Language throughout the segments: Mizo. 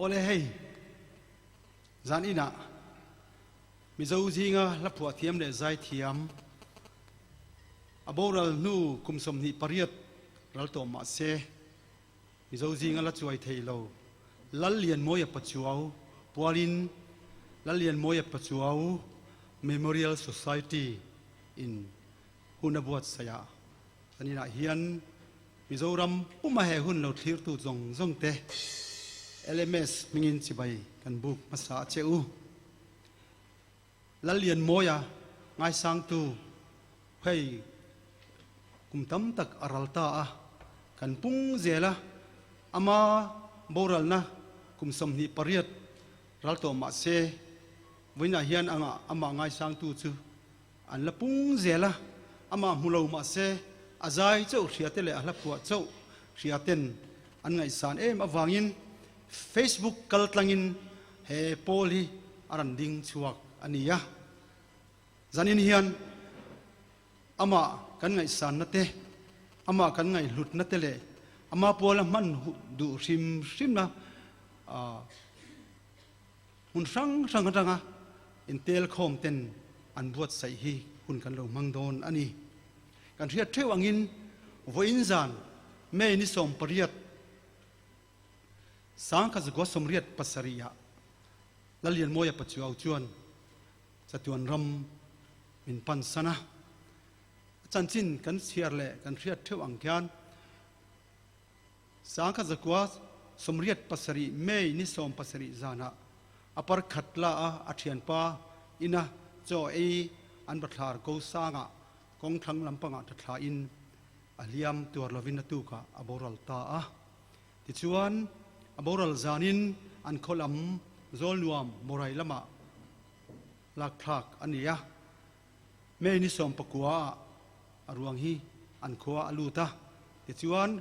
Awle hei, zan inah Mizo zinga hla phuah thiam leh zai thiam a boral hnu kum 28 ral tawh mah se Mizo zinga la chuai thei lo Lallianmawia Pachuau pualin Lallianmawia Pachuau Memorial Society in hun a buatsaih a, kan inah hian Mizoram puma he hun lo thlirtu zawng zawng te LMS hmingin chibai kan buk hmasa a che u. Lallianmawia ngaisangtu hei kum tam tak a ral ta a, kan pung zel a, ama boralna kum 28 ral tawh mah se vawiinah hian anga amah ngaisangtu chu An la pung zel a, amah hmu lo mah se a zai chauh hria te leh a hla phuah chauh hria ten an ngaihsan em avangin Facebook kal tlangin he pawl hi a rawn ding chhuak a ni a. Zanin hian amah kan ngaihsanna te, amah kan ngaihhlutna te leh ama puala hman duh hrim hrimna Hmun hrang hrang atanga intel khawm ten an buatsaih hi hun kan lo hmang dawn a ni. Kan hriat theuh angin vawiin zan May ni 18 1987 ah Lallianmawia Pachuau chuan chatuan ram min pan san a. A chanchin kan chhiar leh kan hriat theuh ang khian 1987 May ni 17 zanah a par khat la a a thianpa ina chaw ei an bathlar ko sangah kawng thlang lampangah tha thlain a hliam tuar lovin a tukah a boral ta a. Tichuan, a boral zanin an khaw lam Zawlnuam Mawrai lamah lak thlak a ni a. May ni 19 ah a ruang hi an khua a lut a, tichuan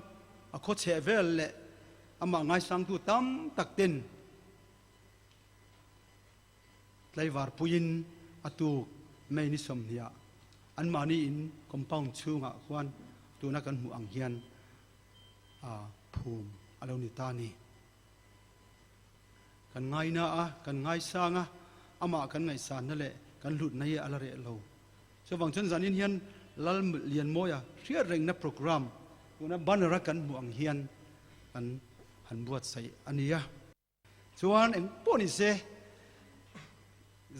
a khaw chheh vel leh amah ngaisangtu tam tak ten tlaivar puiin a tuk May ni 20 ah anmahni in compound chhungah khuan tuna kan hmuh ang hian a phum a lo ni ta a ni. Kan ngaina a, kan ngaisang a, amah kan ngaihsanna leh kan hlutna hi a la reh lo. Chuvang chuan zanin hian Lal Lianmawia hriat rengna programme tuna banner a kan hmuh ang hian kan han buatsaih a ni a. Chuan eng pawh ni se,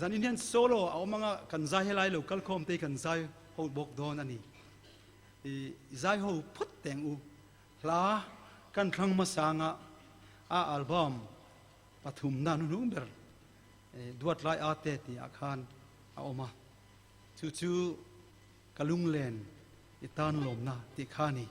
zanin hian solo a awm anga kan zai helai lo kalkhawm te hi kan zai ho bawk dawn a ni. I zai ho phawt teng u. Hla kan thlang hmasa anga a album pathumna hnuhnung ber Duat Lai Ate tih ah khan a awm a, chu chu Ka Lunglen I Tan Lawmna tih kha a ni.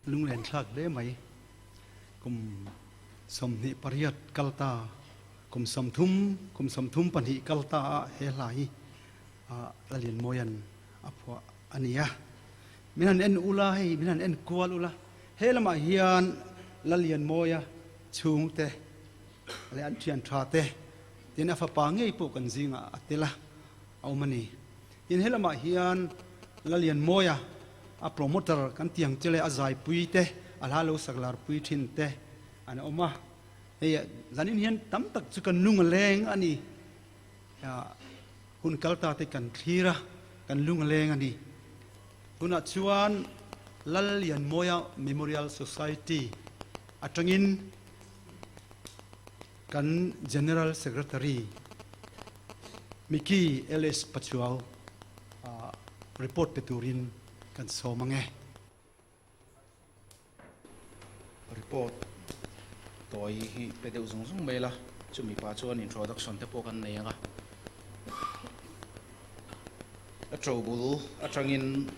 Lunglen thlak hle mai. Kum 28 kal ta, kum 30, kum 32 kal ta ah he hla hi Lallianmawia'n a phuah a ni a. Min han en ula hei, min han en kual ula, he lamah hian Lallianmawia chhungte leh an thian tha te, tin a fapa ngei pawh kan zingah a tel a, a awm a ni. Tin he lamah hian Lallianmawia a promoter kan ti ang che leh a zaipui te, a hla lo sak larpui thin te an awm a. Hei zanin hian tam tak chu kan lung a leng a ni. Hun kal ta te kan thlir a, kan lung a leng a ni. Tunah chuan Lallianmawia Memorial Society atangin kan General Secretary Mickey LS Pachuau report pe turin kan sawm ang e. Report tawi hi pe deuh zung zung mai la, chumi pah chuan introduction te pawh kan nei ang a. A to bul atangin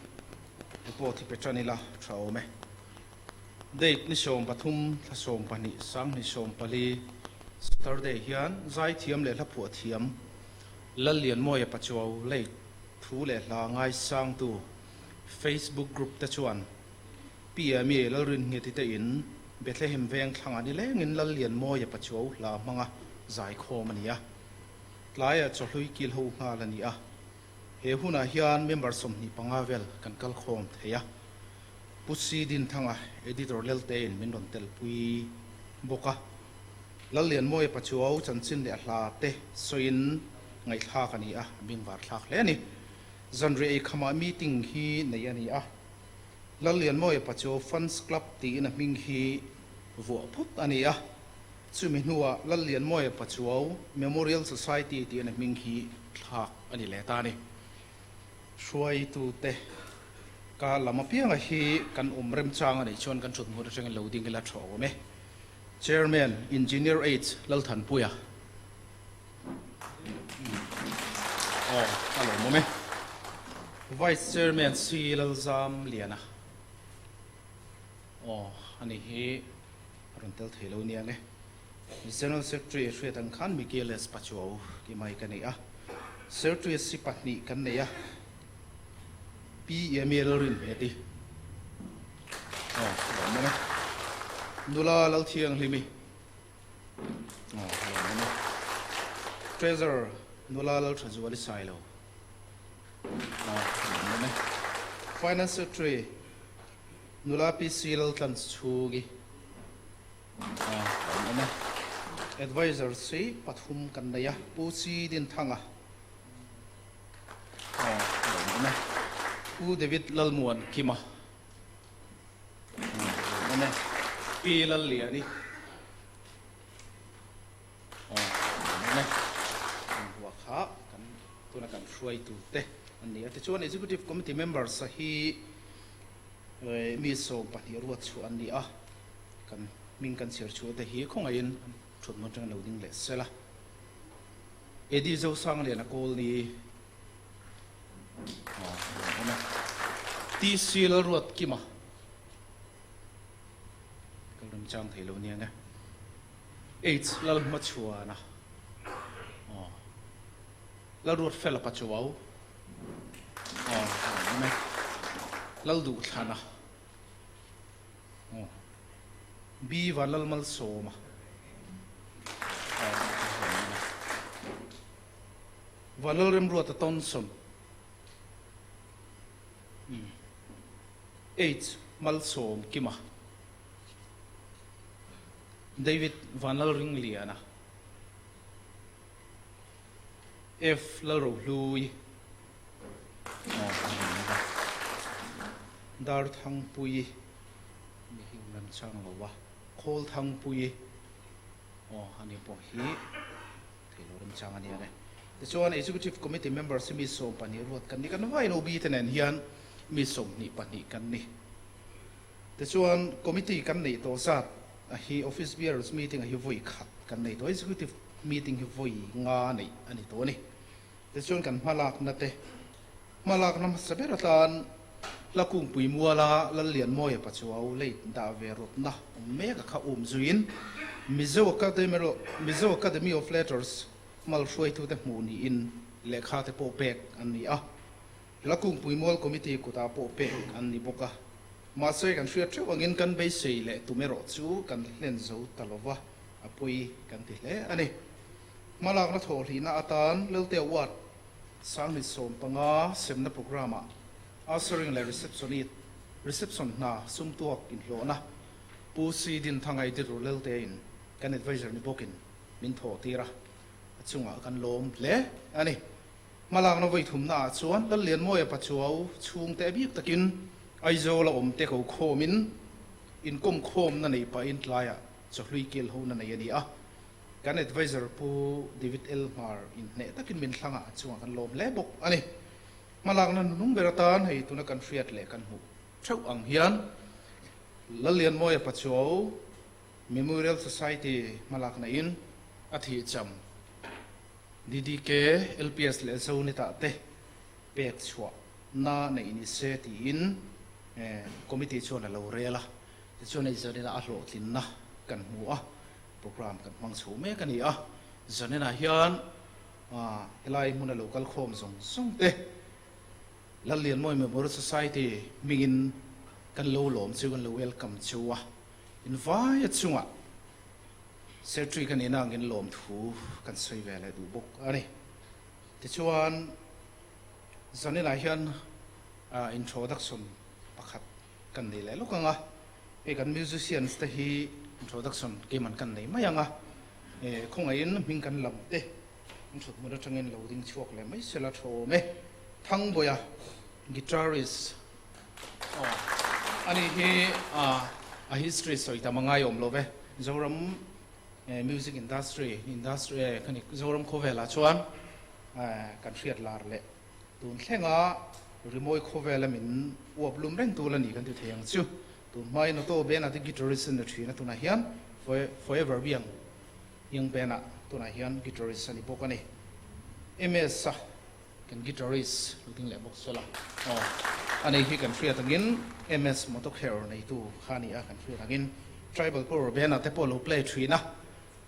report hi pe tan ila tha awm e. Date ni 13 thla 12 2014 Saturday hian zaithiam leh hlaphuah thiam Lallianmawia Pachuau late thu leh hla ngaisangtu Facebook group te chuan Pi Amy Lalrinngeti te in Bethlehem veng thlangah nilengin Lallianmawia Pachuau hla hmanga zaikhawm a ni a. Tlaiah chawhlui kil ho nghal a ni a. He hunah hian member 25 vel kan kal khawm thei a. Pu Si Dinthanga, Editor Leltein min rawn telpui bawk a. Lallianmawia Pachuau chanchin leh a hla te sawiin ngaihthlak a ni a, a bengvar thlak hle a ni. Zanriah eikhamah meeting hi nei a ni a. Lallianmawia Pachuau Fans Club tiin a hming hi vuah phut a ni a. Chumi hnuah Lallianmawia Pachuau Memorial Society tiin a hming hi thlak a ni leh ta a ni. Hruaitute ka lam apianga hi kan awm remchang a nih chuan kan thut hmun atangin lo ding ila tha awm e. Chairman Engineer H Lalthanpuia Aw a lawmawm e. Vice Chairman C Lalzamliana Aw a ni hi a rawn tel thei lo nia nge. General Secretary hriat ang khan Miguel S Pachuau tih mai ka nei a. Secretary si pahnih kan nei a, Pi Emi Lalrinhmeti aw a lawmawm e. Nula Lalthianghlimi aw a lawmawm e. Treasurer Nula Lalthazuali Sailo aw a lawmawm e. Finance Secretary Nula PC Laltlanchhungi Awm e. Advisor si pathum kan nei a, Pu Chi Dinthanga awm e, Pu David Lalmuan Kima awm e, Pi Lalliani awm e. Hua kha kan tuna kan hruaitu te an ni a. Tichuan Executive Committee members hi mi 12 ruat chhuah an ni a. Kan hming kan chhiar chhuah te hi khawngaihin thut hmun atangin lo ding leh sela. Eddie Zosangliana kawl ni awm e. TC Lalruatkima kal rem chang thei lo nia nge. H Lalhmachhuana Lalruatfela Pachuau awm e. Lalduhthlana. B Vanlalmalsawma Vanlalremruata Tonson H Malsawmkima David Vanlalringliana F Lalrohlui Darthangpui ni hi ram chang lo a, Khawlthangpui aw ani pawh hi thei lo ram chang a nia le. Tichuan Executive Committee members hi mi 12 ruat kan ni, kan vain OB te nen hian mi 22 kan ni. Tichuan Committee kan neih tawh zat a hi Office Bearers Meeting a hi vawi khat kan nei tawh, Executive Meeting hi vawi nga neih a ni tawh a ni. Tichuan kan hmalakna te, hmalakna hmasa ber atan. Hla kungpui muala Lallianmawia Pachuau late dah ve rawtna awm mek a kha um zuiin Mizo Academy Mizo Academy of Letters hmal hruaitute hmuh niin lehkha te pawh pek an ni a. Hla kungpui mual committee kutah pawh pek an ni bawk a. Mahse kan hriat theuh angin kan beisei leh tum erawh chu kan hlen zo ta lova, a pawi kan ti hle a ni. Hmalakna thawhhlihna atan Lelte Award Sanghnih 15 semna programme-ah ushering leh receptionist reception hna sumtuak inhlawhna Pu Si Din Thangai Diru Laltein kan advisor ni bawkin min thawh tir a, a chungah kan lawm hle a ni. Hmalakna vawi thumnaah chuan Lallianmawia Pachuau chhungte a bik takin Aizawl a awmte ko khawmin inkawm khawmna nei pahin tlaiah chawhlui kil hona nei a ni a. Kan advisor Pu David L. Hmar inhneh takin min thlangah a chungah kan lawm hle bawk a ni. Hmalakna nunung ber atan hei tuna kan hriat leh kan hmuh theuh ang hian Lallianmawia Pachuau Memorial Society hmalakna in a thih cham DDK, LPS leh Zonita te pek chhuah na neih ni se tiin committee chuan a lo rel a, tichuan hei Zonita a hlawhtlinna kan hmu a. Programme kan hmang chho mek a ni a, zaninah hian helai hmuna lo kal khawm zawng zawng te Lallianmawi Memorial Society hmingin kan lo lawm chu kan lo welcome chu a, invai a chungah Secretary ka nihna angin lawmthu kan sawi ve leh duh bawk a ni. Tichuan zaninah hian introduction pakhat kan nei leh lawk ang a. Hei kan musicians te hi introduction keimah kan nei mai ang a, khawngaihin hming kan lam te an thut hmun atangin lo ding chhuak leh mai sela tha awm e. Thangbawiha guitarist aw ani hi a history sawi tam a ngai awm lo ve, Zoram music industry industry khani Zoram khawvelah chuan kan hriat lar leh Tun thlenga rimawi khawvela min uap lum reng tur la ni kan ti thei ang chu. Tun hmain Otto Band-ah te guitarist a ni thin a, tunah hian Forever Young Young Band-ah tunah hian guitarist a ni bawk a ni. MS-a kan guitarist lo ding leh bawk sela aw. Ani hi kan hriat angin MS Motokher neitu kha a ni a, kan hriat angin Tribal Power Band-ah te pawh a lo play thin a,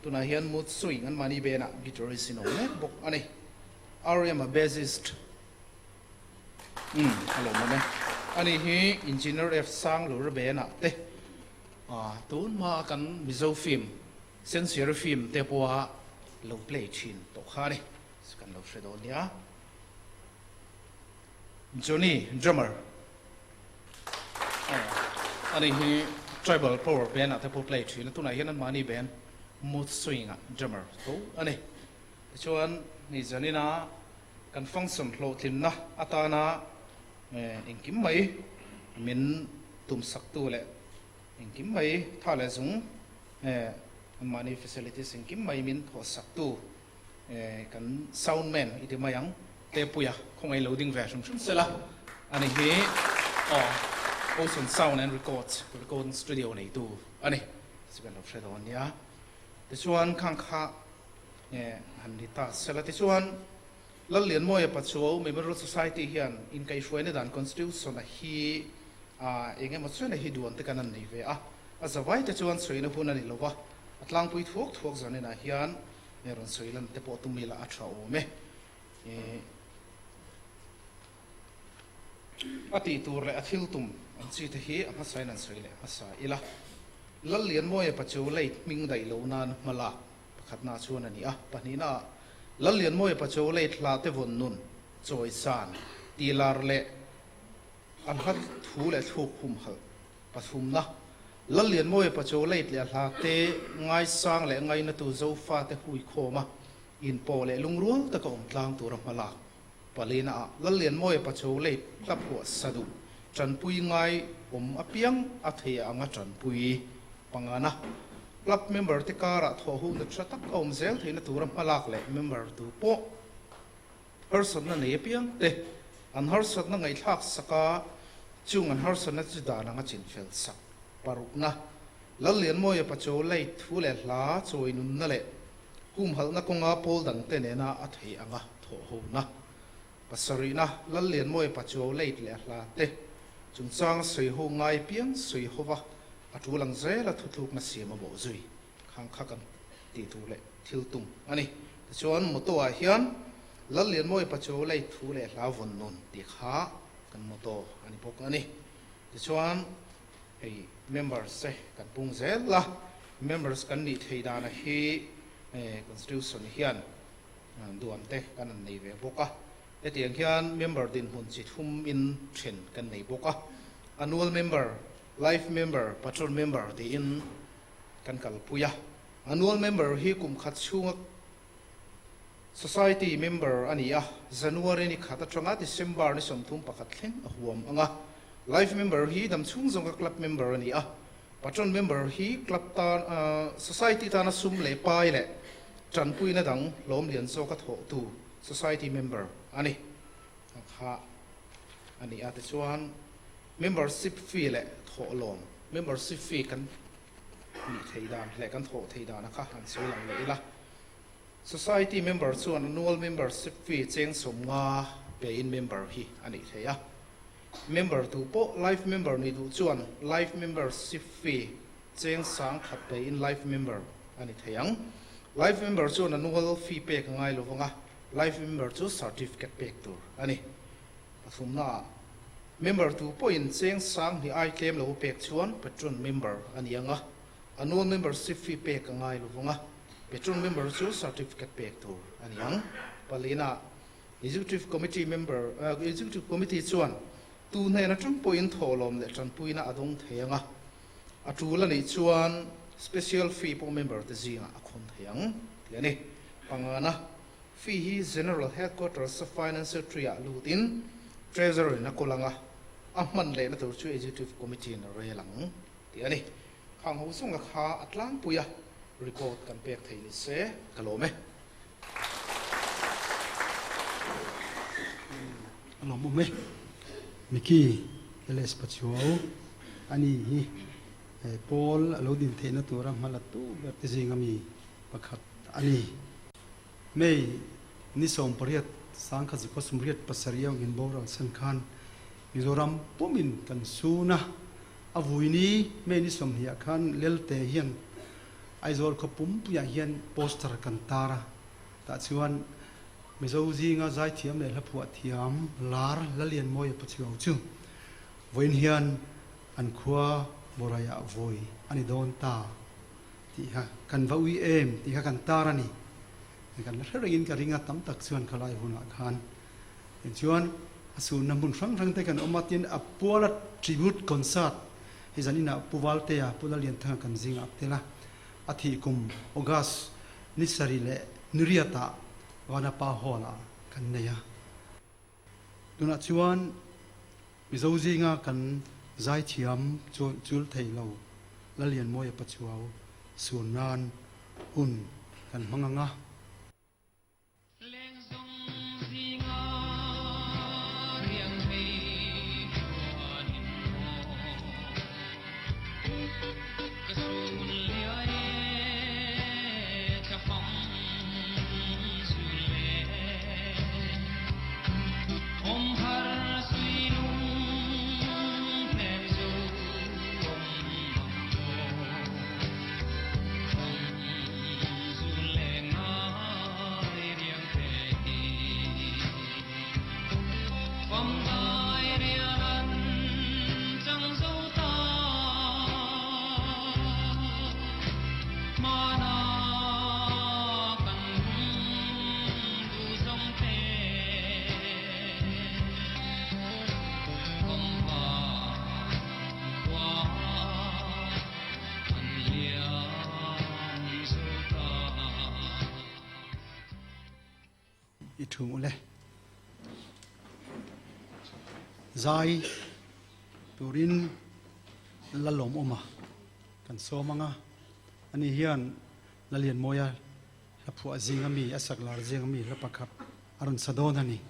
tunah hian Mood Swing anmahni band-ah guitarist in a awm mek bawk a ni. RM a bassist umm a lo awm e. Ani hi Engineer F Sanglur Bena te tun hma kan Mizo film Sensiari film te pawha lo play thin tawh kha a ni. Kan lo hre dawn nia. Johnny drummer ani hi Tribal Power Band ah te pawh play thin a, tunah hian anmahni band Mood Swing ah drummer tho a ni. Tichuan, ni zanina kan function hlawhtlinna atana engkim mai min tumsaktu leh engkim mai tha leh zung anmahni facilities engkim mai min thawhsaktu kan sound man i ti mai ang Tepuia khawngaih lo ding ve hrim hrim sela ani hi aw Ocean Sound and Records recording studio neitu a ni chu kan lo hre dawn nia. Tichuan khang kha nge han ni ta sela tichuan Lallianmawia Pachuau Memorial Society hian inkaihhruaina dan Constitution a hi a eng emaw chuan a hi duan te kan an nei ve a, a zavai te chuan sawina hun a ni lova, a tlangpui thuak thuak zaninah hian nge rawn sawi lan te pawh tum ila a tha awm e. A tih tur leh a thil tum an chi te hi a hmasain an sawi leh hmasa ila. Lallianmawia Pachuau lei hming daih lo nan hma lak Pakhatna chuan a ni a, pahnihnaah Lallianmawia Pachuau lei thla te vawn nun, chawi san, tih lar leh a hla thu leh thluk humhalh. Pathumna, Lallianmawia Pachuau lei leh a hla te ngaisang leh ngainatu Zofa te hui khawma inpawh leh lungrual taka awm tlang tura hma lak. Palinaah Lallianmawia Pachuau lei hla phuah sa duh, tanpui ngai awm apiang a thei anga tanpui. Pangana, Club member te karah thawh hun tha tak a awm zel theihna tura hmalak leh member tu pawh harsatna nei apiang te an harsatna ngaihthlak sak a, chung an harsatna chu dan anga chinfel sak parukna Lallianmawia Pachuau lei thu leh hla chawi nunna leh humhalhna kawnga pawl dangte nena a thei anga thawh hona pasarihna Lallianmawia Pachuau lei leh hla te. Chungchang sawi ho ngai piang sawi hova a tul ang zela thutlukna siam a bawh zui khang kha kan tih tur leh thil tum a ni. Tichuan motto ah hian Lallianmawi Pachuau lei thu leh hla vawn nun tih kha kan motto a ni bawk a ni. Tichuan hei members te kan pung zel a, members kan nih thei dana hi constitution hian duan te kan han nei ve bawk a. Hetiang hian member dinhmun chi thum in then kan nei bawk a, annual member, life member, patron member tiin kan kalpui a. Annual member hi kum khat chhunga society member a ni a, January ni khat atanga December ni 31 thleng a huam ang a. Life member hi dam chhung zawnga club member a ni a, patron member hi club tan society tana sum leh pai leh tanpuina dang hlawm lian zawka thawhtu Society member a ni. A kha a ni a, tichuan membership fee leh thawhlawm, membership fee kan nih theih dan leh kan thawh theih dan a kha han sawi lang leh ila. Society member chuan annual membership fee cheng 50 pein member hi a nih theih a. Member tu pawh life member nih duh chuan life membership fee cheng 1000 pein life member a ni thei ang. Life member chuan annual fee pek a ngai lovang a, life member chu certificate pek tur a ni. Pathumnaah, member tu pawhin cheng 2000 ai tlem lo pek chuan patron member a ni ang a, annual membership fee pek a ngai lovang a, patron member chu certificate pek tur a ni ang. Palina, Executive Committee member, Executive Committee chuan tu hnen atang pawhin thawhlawm leh tanpuina a dawng thei ang a, A tul a nih chuan special fee pawh member te zingah a khawn thei ang tih a ni. Pangana fee hi General Headquarters a Financial Tree ah lutin Treasury in a kawl ang a, a hman lehna tur chu Executive Committee in a rel ang tih a ni. Khang ho zawnga kha a tlangpui a report kan pek thei ni se ka lawm e. A lawmawm e. Mickey LS Pachuau a ni hi Paul a lo din theihna tura hma la tu ber te zinga mi pakhat a ni. May ni 18 1987 angin boral san khan Mizoram pumin kan sun a, a vui ni May ni 20 ah khan Lelte hian Aizawl khaw pumpuiah hian poster kan tar a, tah chuan Mizo zinga zaithiam leh hlaphuah thiam lar Lalianmawia Pachuau chu vawiin hian an khua Boraiah vawi a ni dawn ta tih kha kan va ui em tih kha kan tar a ni. Kan la hre rengin ka ring a, tam tak chuan khalai hunah khan tichuan a sunna hmun hrang hrang te kan awm a, tin a puala tribute concert hei zan inah Pu Valtea, Pu Lalianthanga kan zingah a tel a, a thih kum August ni sarih leh ni riatah Vanapa Hall-ah kan nei a. Tunah chuan Mizo zinga kan zaithiam chul thei lo Lalianmawia Pachuau sun nan hun kan hmang ang a. I thu le. Zai turin la lawm awm a, kan sawm ang a. Ani hian Lalianmawia hla phuah zinga mi, a sak lar zinga mi hla pakhat a rawn sa dawn a ni.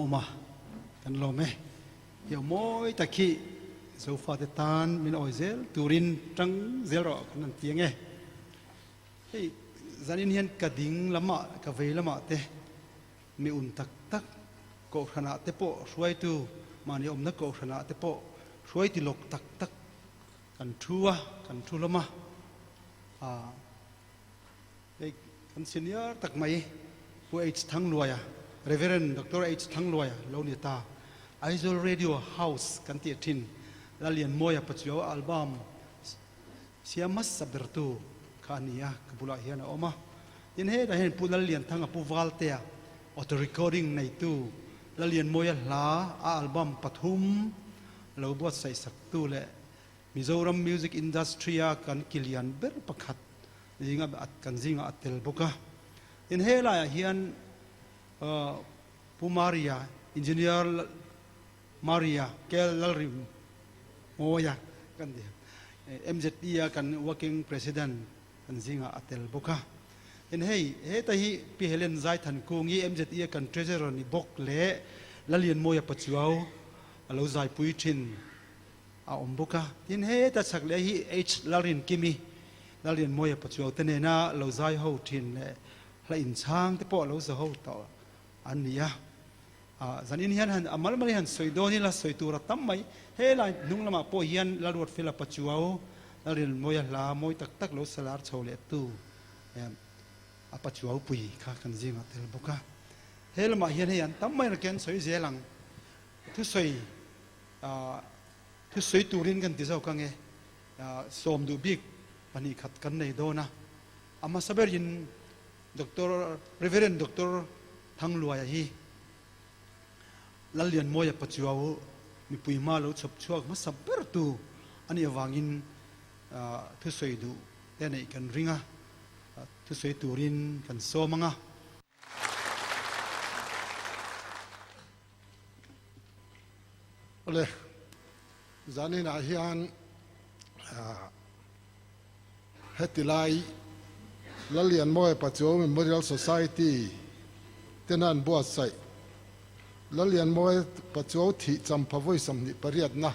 awma kan lawm e. Hio mawi tak hi Zofate tan min awi zel turin tang zel rawh kan han ti ang e. Hei zanin hian ka ding lamah ka vei lamah te mi un tak tak kohhranah te pawh hruaitu mahni awmna kohhranah te pawh hruai ti lawk tak tak kan thu a kan thu hlawm a. Hei kan senior tak mai Pu H Thangluaia, Rev. Doctor H Thangluaia lo ni ta. Aizawl Radio House kan tih thin Lalianmawia Pachuau album siam hmasa bertu kha a ni a, ka bulah hian a awm a. Tin hetah hian Pu Lallianthanga Pu Valtea auto recording neitu Lalianmawia hla a album pathum lo buatsaih saktu leh Mizoram music industry a kan kilian ber pakhat zinga kan zingah a tel bawk a. Tin he laiah hian Pu Maria, Engineer Maria Kel Lalrim Mawia kan ti MZP a kan working president kan zingah a tel bawk a. Tin hei heta hi Pi Helen Zaithankungi MZE a kan treasurer ni bawk leh Lalianmawia Pachuau a lo zaipui thin. A awm bawk a. Tin, heta chhak leh hi H. Lalrinkimi, Lalrianmawia Pachuau te nena lo zai ho thin leh hla inchhang te pawh lo za ho tawh an ni a. Zanin hian han a mal mal hi han sawi dawn ila sawi tur a tam mai. He lai hnung lamah pawh hian Lalruatfela Pachuau, Lalrianmawia hla mawi tak tak lo salar chho leh tu a Pachuau pui kha kan zingah tel bawk a. He lamah hian hei an tam mai raken sawi zel ang. Thusawi Thusawi turin kan ti zawk ange, sawm duh bik pahnih khat kan nei dawn a, a hmasa berin Doctor Reverend Doctor Thangluaia hi Lallianmawia Pachuau mipui hma lo chhawp chhuak hmasa ber tu a nih avangin thusawi duh te neih kan ring a, thusawi turin kan sawm ang a. Awle, zaninah hian heti lai Lallianmawia Pachuau Memorial Society tena an buatsaih Lallianmawia Pachuau thih champha vawi 28na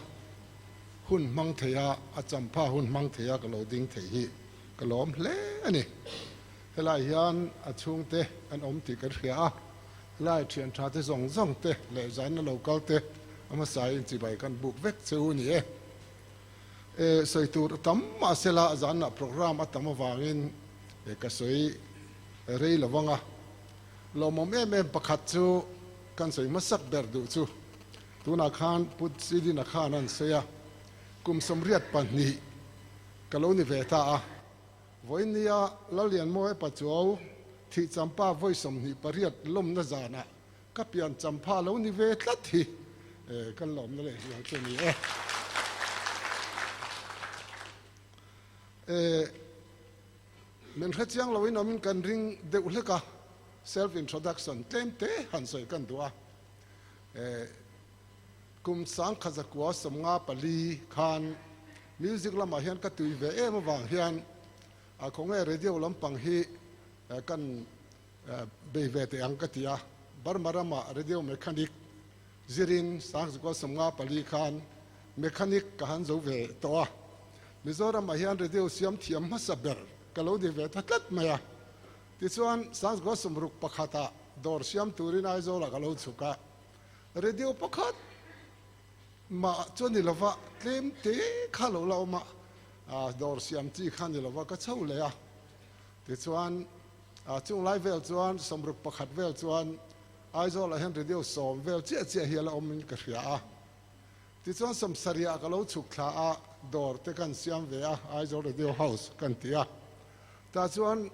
hun hmang thei a, a champha hun hmang thei a ka lo ding thei hi ka lawm hle a ni. Helai hian a chhungte an awm tih kan hria a. Helai thian tha te zawng zawng te leh zaina lo kal te a hmasa in chibai kan buk vek che u ni e. E sawi tur a tam mahsela zanah program a tam avangin e ka sawi rei lo vang a. Lawmawm em em pakhat chu kan sawi hmasak ber duh chu tunah khan Pu Sidina khan an sawi a, kum 82 ka lo ni ve ta a. Vawinia Lallianmawia Pachuau thih champa vawi 28 lawmna zanah ka pian champha lo ni ve tlat hi kan lawmna leh hnial chu a ni e. Min hrechiang loin awmin kan ring deuh hlek a, self introduction tlem te han sawi kan duh a. Kum 1954 khan music lamah hian ka tui ve em avang hian a khawnge radio lampang hi kan bei ve teh ang ka ti a. Burma ramah radio mechanic zirin 1954 khan mechanic ka han zo ve tawh a. Mizoramah hian radio siam thiam hmasa ber ka lo ni ve ta tlat mai a. Tichuan 1961ah dawr siam turin Aizawlah ka lo chhuk a. Radio pakhat mah chu a ni lova, tlem te kha lo la awm a, dawr siam chi kha a ni lova ka chho leh a. Tichuan chung lai vel chuan 61 vel chuan Aizawlah hian radio 10 vel chiah chiah hi a la awmin ka hria a. Tichuan 70ah ka lo chhuk thla a, dawr te kan siam ve a, Aizawl Radio House kan ti a. Tah chuan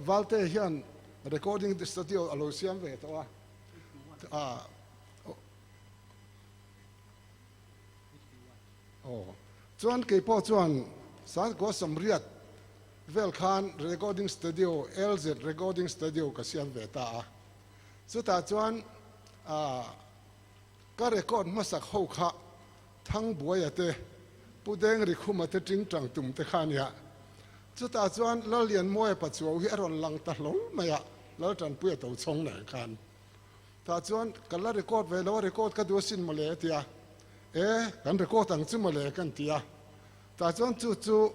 Valte hian recording studio a lo siam ve tawh a. Chuan kei pawh chuan 1980 vel khan recording studio LZ recording studio ka siam ve ta a. Chutah chuan ka record hmasak ho kha Thangbuaia te, Pu Deng Rikhuma te tingtang tum te kha a nia. Chutah chuan Lallianmawia Pachuau hi a rawn lang ta hlawl mai a, Laltanpuia to chhawng nen khan. Tah chuan ka la record ve lo a, record ka duh asin mawle a ti a. E, kan record ang chu mawle kan ti a. Tah chuan chu chu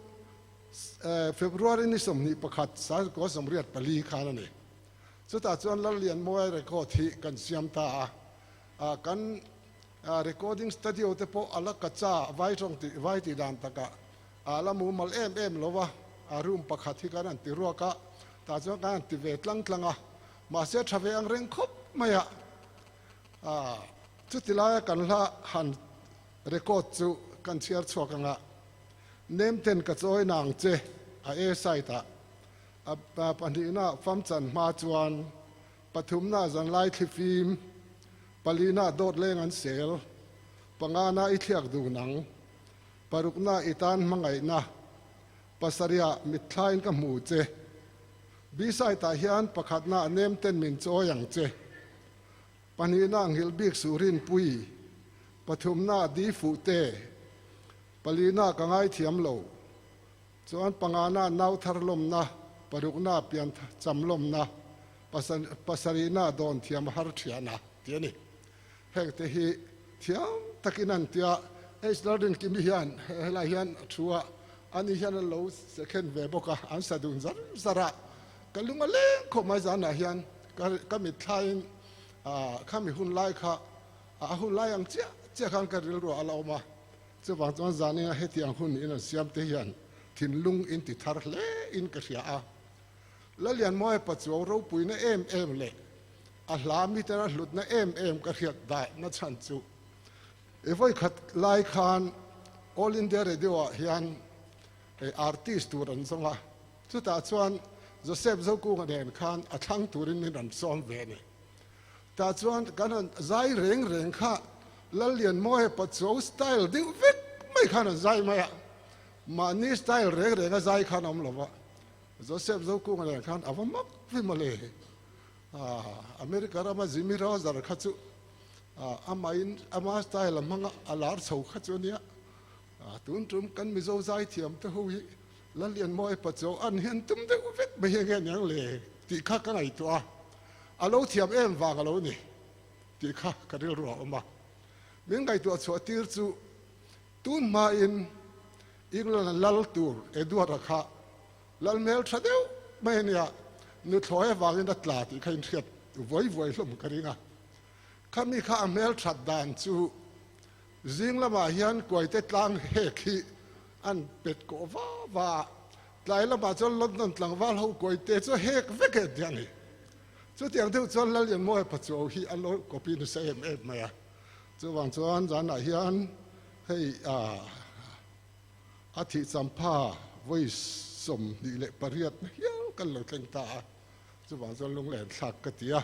February ni 21 1984 khan a ni. Chutah chuan Lallianmawia record hi kan siam ta a. Kan recording studio te pawh a la kacha vai tawng tih vai tih dan takah a la mumal em em lo a. A room pakhat hi kan han ti ruak a, tah chuan kan han ti ve tlang tlang a. Mahse tha ve ang reng khawp mai a. Chuti laia kan hla han record chu kan chhiar chhuak ang a. Nemten ka chawi nang che a A side ah. A pahnihna famchan hma chuan pathumna zanlai thlifim, palina dawt leng an sel, pangana i thliak dun ang, parukna i tan hmangaihna, pasarihah mitthlain ka hmu che. B side ah hian pakhatna nemten min chawi ang che. Pahnihna nghilh bik suh rinpui, pathumna di fuh te, palina ka ngaithiam lo, chuan pangana nau thar lawmna, parukna pian cham lawmna, pasarihna dawn thiam har thiana tih a ni. Heng te hi thiam takin an tia, H. Lalrinkimi hian helai hian a thu a, ani hian an lo second ve bawk a, an sa dun zar zar a, ka lung a leng khawp mai zanah hian ka mitthlaiin khami hun lai kha a hun lai ang chiah chiah khan ka rilruah a la awm a, chuvang chuan zaninga hetiang hun in an siam te hian thinlung in ti thar hle in ka hria a. Lalianmawia Pachuau ropuina em em leh a hla miten a hlutna em em ka hriat dah na chhan chu i vawikhat lai khan All India Radio ah hian artist tur an zawng a, chutah chuan Joseph Zokunga nen khan a thlang turin min rawn sawm ve a ni. Tah chuan kan han zai reng reng kha Lallianmawia Pachuau style deuh vek mai khan an zai mai a, mahni style reng reng a zai khan a awm lo va, Joseph Zokunga nen khan a va mak ve mawle. America rama Jimmy Roger kha chu amahin ama style a hmanga a lar chho kha chu a nia. Tun tum kan Mizo zaithiam te ho hi Lallianmawia Pachuau an hian tum deuh vek mai hi nge niang le tih kha ka ngaihtuah a, a lo thiam em vang a lo ni tih kha ka rilru a awm a. Min ngaihtuah chhuah tir chu tun hmain England lal tur Edward-a kha lal hmel tha deuh mai a nia, nuthlawi avangin a tla tih kha inhriat vuai vuai hlawm ka ring a. Khami kha a hmel that dan chu Zing lamah hian kuaite tlang hek hi an pet kawh va va a, tlai lamah chuan London tlangval ho kuaite chu hek vek e tih a ni. Chutiang deuh chuan Lallianmawia Pachuau hi a lo copy nasa em em mai a. Chuvang chuan zanah hian hei a thih champha vawi 28 na hial kan lo thleng ta a, chuvang chuan lunglen thlak ka ti a.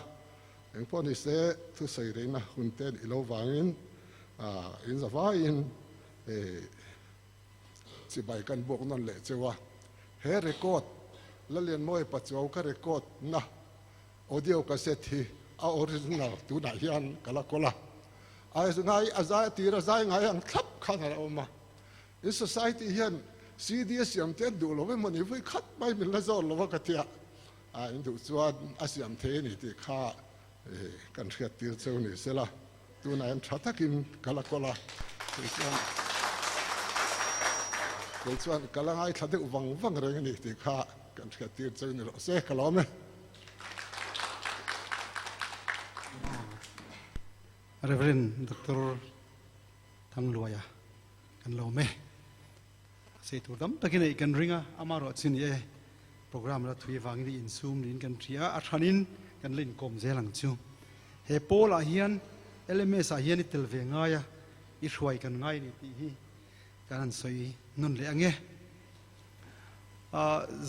Engpawh ni se thusawi rengna hun te nih lo vangin in za vaiin chibai kan buak nawn leh cheu a. He record Lalianmawia Pachuau ka record na audio cassette hi a original tunah hian ka la kawl a. A ngai a zai a tir a zai ngai ang thlap khan a la awm a. In society hian CD a siam te an duh lo emaw ni vui khat mai min la zawt lo a ka tia. A in duh chuan a siam thei a ni tih kha kan hriat tir cheu ni sela, tunah hian tha takin ka la kawl a, kei chuan kei chuan ka la ngaithla deuh vang vang reng a ni tih kha kan hriat tir cheu ni rawh se, ka lawm e. Rev. Doctor Thangluaia kan lawm e. Sei tur tam takin ei kan ring a, amaherawh chu ni e, program la thui avangin i insum niin kan hria a, a hranin kan la inkawm zel ang chu. He pawl ah hian LMS ah hian i tel ve ngai a, i hruai kan ngai a ni tih hi kan han sawi nawn leh ang e.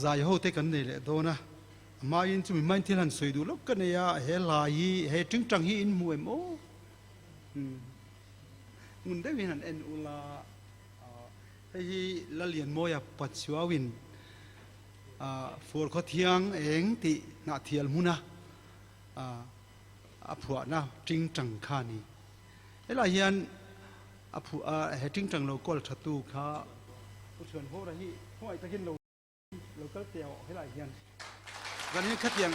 Zai ho te kan nei leh dawn a, a hmain chumi hmain thil han sawi duh lawk ka nei a, he hla hi, he tingtang hi in hmu em aw? Ngun deuhin han en ula. Hei hi Lalianmawia Pachuauin Fur Khawthiang eng tih hnahthial hmuna a phuahna tingtang kha a ni. Helai hian a phuah he tingtang lo kawl thatu kha Pu Chhuanhawra hi khawngaih takin lo Lo kal teh awh helai hian zan hi khatiang.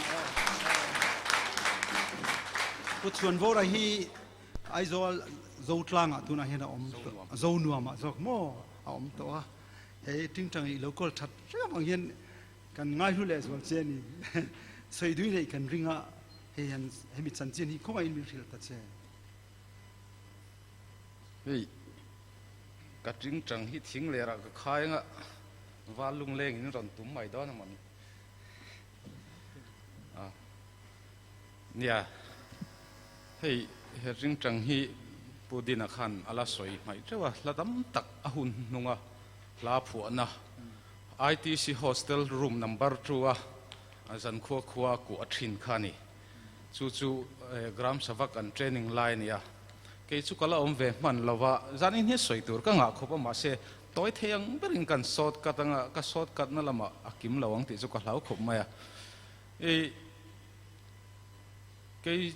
Pu Chhuanvawra hi Aizawl Zotlangah tunah hian a awm Zonuamah zawk maw a awm tawh a, hei tingtang i lo kawl that reng avang hian kan ngaihlu leh zual che a ni. Sawi dui neih kan ring a, hei hian hemi chanchin hi khawngaihin min hrilh ta che. Hei ka tingtang hi thing lerah ka khai anga val lungleng in rawn tum mai dawn a mawni. Nia, hei he ringtang hi Pu Dina khan a la sawi hmaih teuh a, hla tam tak a hun hnunga hla phuahna ITC Hostel room number 2 a zankhua khua a kuah thin kha a ni. Chu chu Gram Savak an training lai a ni a, kei chu ka la awm ve hman lo va, zanin hi sawi tur ka ngah khawp a, mahse tawi thei ang berin kan short cut anga ka short cut na lamah a kim lo ang tih chu ka hlau khawp mai a. I kei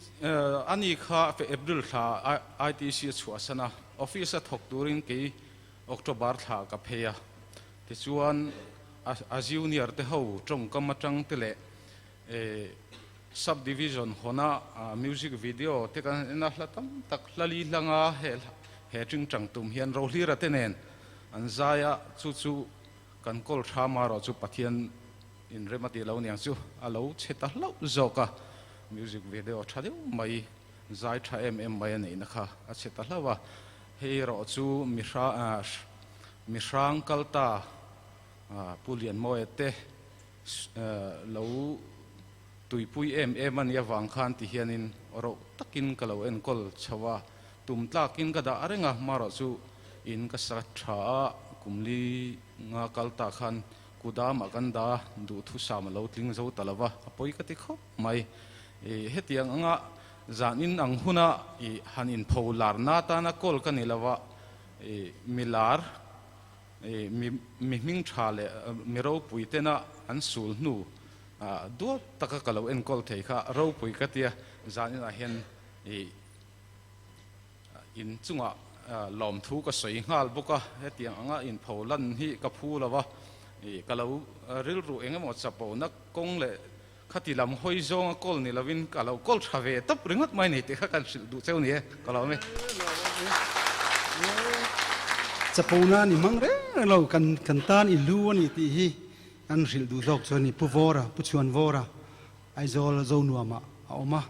ani kha April thla ITC a chhuahsan a, office a thawk turin kei October thla ka phei a, tichuan a junior te ho tawngkam atang te leh sub division hawna music video te kan en a, hla tam tak hla li hlanga he tingtang tum hian Rohlira te nen an zai a, chu chu kan kawl tha marawh chu Pathian Inrem a tih lo niang chu a lo chhe ta hlauh zawk a, music video tha deuh mai, zai tha em em mai a neihna kha a chhe ta hlauh a, hei erawh chu mi hrang kal ta Pu Lianmawia te lo tuipui em em a nih avang khan ti hianin roh takin ka lo enkawl chho a, tum tlakin ka dah reng a, marawh chu in ka sa tha a, kum li nga kal ta khan Kudamah kan da duhthusam a lo tling zo ta lo va, a pawi ka ti khawp mai. I hetiang anga zan in ang huna i han inpho lar na atana kawl ka ni lo va, i mi lar, i mi mi hming tha leh mi ropui tena an sul hnu duat taka ka lo enkawl thei kha ropui ka tia zan inah hian i In chungah lawmthu ka sawi nghal bawk a, hetiang anga inpho lan hi ka phu lo a, ka lo rilru eng emaw chapona kawng leh khati lam hawi zawnga kawl ni lovin ka lo kawl tha ve tawp ringawt mai ni tih kha kan hrilh duh cheu ni e, ka lawm e. Chapona ni hmang reng reng lo, kan kan tan i lu a ni tih hi kan hrilh duh zawk chu a ni. Pu Vawra, Pu Chhuan Vawra, Aizawl Zonuamah a awm a.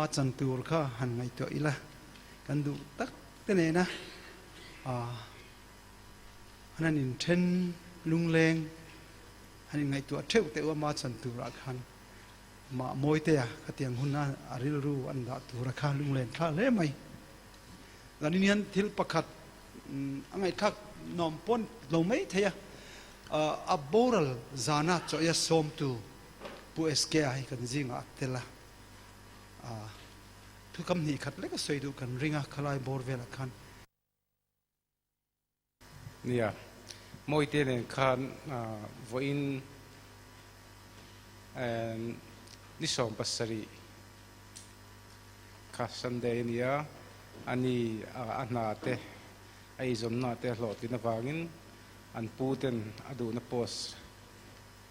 Ama chan tur kha han ngaihtuah ila kan duh tak te nena an han inthen lungleng han inngaihtuah theuh teuh ama chan turah khan mah Mawitea khatiang huna a rilru an dah tura kha lunglen thla hle mai. Zanin hian thil pakhat a ngaihthlak nuam pawn lo mai thei a, a boral zana chawia sawmtu Pu SK-a hi kan zingah a tel a, thukam hnih khat lek a sawi duh kan ring a, khalai bawr velah khan. Nia, Mawite nen khan vawiin ni 17 kha Sunday a nia, a ni a hna te a eizawnna te a hlawhtlin avangin an pu ten a duhna post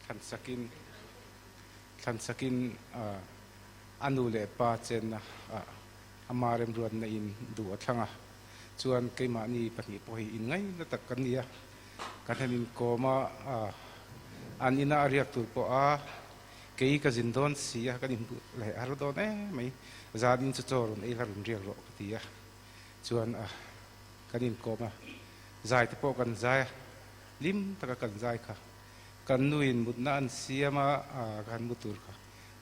thlan sakin thlan sakin a nu leh pa chenna ah ama remruatna in duh a thlang a. Chuan keimahni pahnih pawh hi inngaihna tak kan ni a, kan han inkawm a, an ina a riak tur pawh a kei ka zin dawn si a, kan inhmuh leh har dawn em mai, zan in chu chaw rawn ei la rawn riak rawh ka ti a, chuan a kan inkawm a, zai te pawh kan zai a, hlim taka kan zai kha, kan nuin mutna an siam a, ka han mu tur kha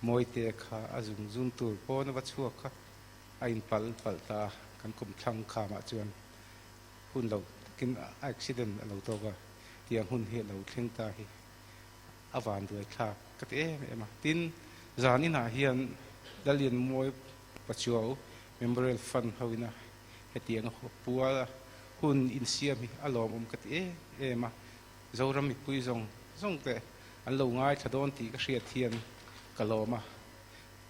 Mawite kha a zung zung tur pawn a va chhuak kha. A inpalh palh ta a, kan kum thlang khamah chuan hun lo takin accident a lo tawk a, tiang hun hi a lo thleng ta hi a vanduai thlak ka ti em em a. Tin, zan inah hian Lalianmawi Pachuau Memorial Fund hoina hetiang pual hun insiam hi a lawmawm ka ti em em a, Zoram mipui zawng zawng te an lo ngaithla dawn tih ka hriat hian ka lawm a.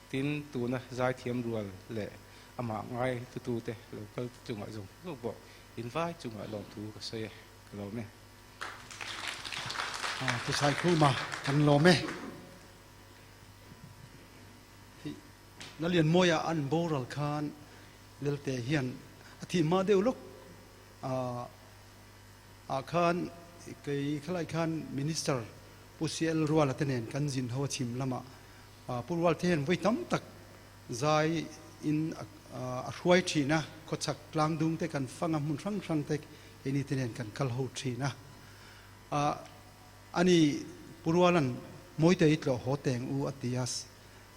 Tin, tuna zaithiam rual leh amah ngai tutute lo kal chungah zawng zawng pawh invai chungah lawmthu ka sawi e, ka lawm e. Thuchhai Khuma kan lawm e. Hi Lalianmawia an boral khan Lelte hian a thih hma deuh lawk ah khan kei khalai khan Minister Pu CL Ruala te nen kan zin ho a chhim lamah Pu Rualte hian vawi tam tak zai in a hruai thin a, khawchhak tlangdung te kan fang a, hmun hrang hrang te keini te nen kan kal ho thin a. Ani Pu Rualan Mawitei tlawh haw teng u a ti a,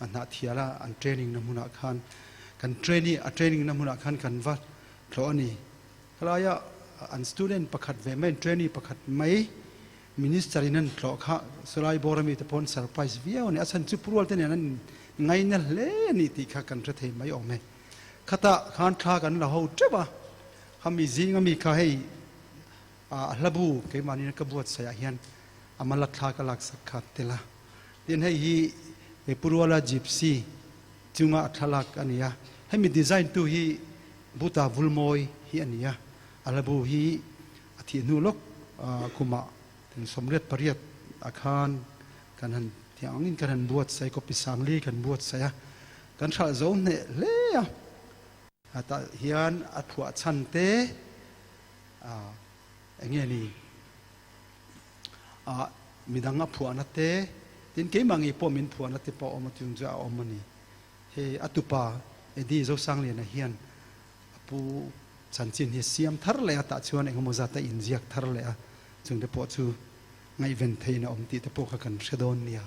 a hnahthial a an training na hmunah khan kan trainee a training na hmunah khan kan va tlawh a ni. Khalaia an student pakhat ve mai an trainee pakhat mai Minister in an tlawh kha Sulai bawr ami te pawh an surprise viau a ni. A chhan chu Purual te nen an ngaina hle a ni tih kha kan hre thei mai awm e. Khatah khan thla kan la ho teuh a, khami zing ami kha hei a hlabu keimahni ka buatsaih ah hian a mala thla ka laksak kha tel a. Tin hei hi Puruala Gypsy chunga a thlalak a ni a, hemi design tu hi Buta Vulmawi hi a ni a, a hlabu hi A thih hnu lawk kumah tin 88 ah khan kan han tiang angin kan han buatsaih, copy sangli kan buatsaih a, kan hralh zo hneh hle a. Tah hian a phuah chhan te eng nge ni midang a phuahna te, tin keimah ngei pawh min phuahna te pawh a awm a, chung chu a awm a ni. Hei a tupa Eddie Zosangliana hian A pu chanchin hi siam thar leh a, tah chuan engemaw zat a inziak thar leh a, chungte pawh chu ngaihven theiin a awm tih te pawh kha kan hre dawn nia.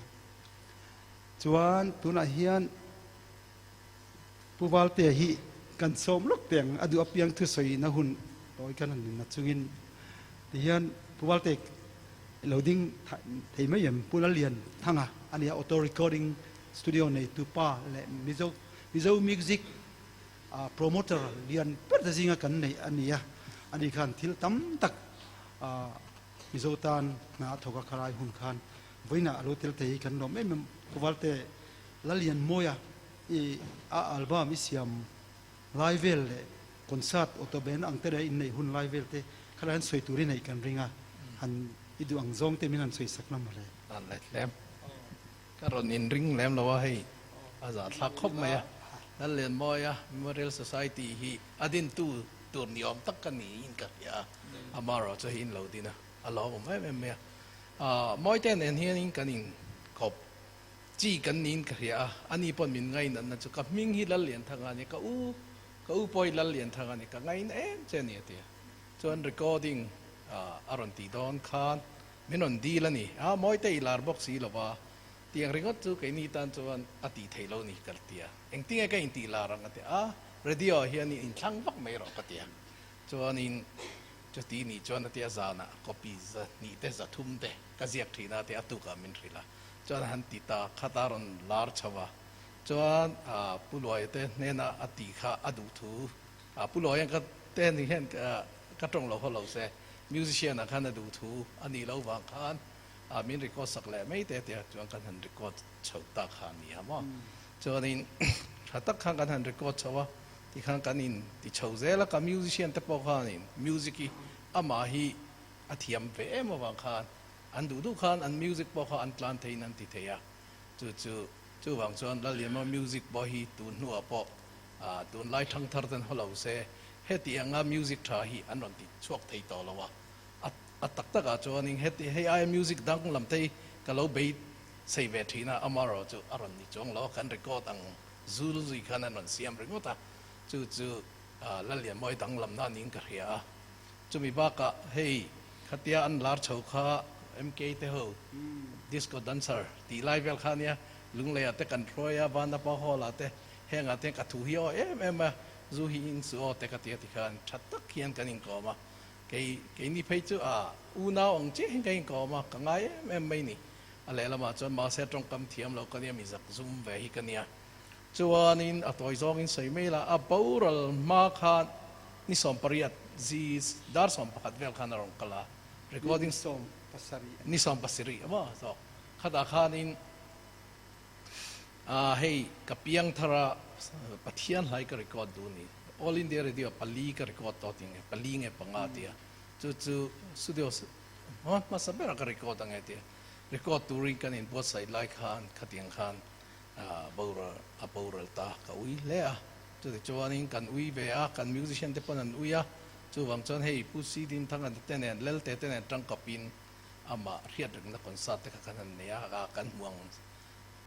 Chuan tunah hian Pu Valtea hi kan sawm lawk teh ang, a duh apiang thusawiin a hun tawi kan han nunna chungin tihian Pu Valte lo ding thei mai em? Pu Lalian Thanga a nia, Auto Recording Studio neitu pa leh Mizo Mizo Music Promoter lian ber te zinga kan neih a ni a, ani khan thil tam tak Mizo tan hna a thawk a, khalai hun khan vawiinah a lo tel thei hi kan lawm em em. Khuvalte Lalianmawia i a album i siam lai vel leh concert auto band ang te leh inneih hun lai vel te khalai han sawi tur i neih kan ring a, han i duh ang zawng te min han sawi sak la mawle. An let lem. Ka rawn inring lem lo a hei, a zahthlak khawp mai a. Lallianmawia Memorial Society hi a dintu tur ni awm tak ka niin ka hria a, amaherawh chu hei in lo din a, a lawmawm em em mai a. Mawite nen hianin kan inkawp Chi kan niin ka hria a, ani pawn min ngainatna chu ka hming hi Lallianthanga a ni, ka u, ka u pawh hi Lallianthanga a ni, ka ngaina em che a ni a ti a. Chuan recording a rawn tih dawn khan min rawn dil a ni, a mawite i lar bawk si lova, tiang ringawt chu keini tan chuan a tih theih lo ni ka ti a, engtinge ka intih lar ang a ti a, radio ah hian inthlang vak mai rawh ka ti a, chuanin chuti nih chuan a ti a zanah copy 200 te 300 te ka ziak thin a ti a tukah min hrilh a. Chuan han ti ta khat a rawn lar chho a, chuan Pu Luaia te hnena a tih kha a duh thu, Pu Luaia ka te ni hian ka tawng lo haw lo se, musician ah khan a duh thu a nih loh vang khan min record sak leh mai te tia chuan kan han record chho ta kha a ni a maw. Chuanin tha tak khan kan han record chho a, tikhan kan in ti chho zel a, ka musician te pawh khanin music hi amah hi a thiam ve em avang khan An duh duh khan an music pawh kha an tlan theiin an ti thei a, chu chu chuvang chuan Lallianma music pawh hi tun hnuah pawh tunlai thangthar ten haw lo se heti anga music tha hi an rawn ti chhuak thei tawh lo a, a tak takah chuanin heti hei aia music dang lam te hi ka lo bei sei ve thin a, amaherawh chu a rawn ni chuang lo a, kan record ang zul zui khan an rawn siam ringawt a, chu chu Lallianmawi danglamna niin ka hria a. Chumi bakah hei khatia an lar chho kha MK te ho disco dancer tih lai vel kha ania, Lungleiah te kan hruai a, Vanapa Hall ah te hengah te ka thu hi aw em em a, zu hi in su aw te ka ti a tikhan tha tak hian kan inkawm a, kei keini phei chu a unau ang chiah hian kan inkawm a, ka ngai em em mai ni. A lehlamah chuan mahse tawngkam thiam lo ka nia, mi zak zum ve hi ka nia. Chuanin a tawi zawngin sawi mai la, a boral hma khan ni 18 zi dar 11 vel khan a rawn kal a, recording Ni 17. Ni 17 a maw zawk khatah khanin ah hei ka piang thar a Pathian hlai ka record duh ni, All India Radio pali ka record tawh tih nge pali nge panga tia chu chu studio hmasa berah ka record ang e tia record turin kan inbuatsaih lai khan khatiang khan Boral a boral ta ka ui hle a, chuti chuanin kan ui ve a, kan musician te pawn an ui a, chuvang chuan hei Pu Si Din Thanga te nen Lelte te nen tangkapin amah hriat rengna concert te kha kan han nei a, kan hmu ang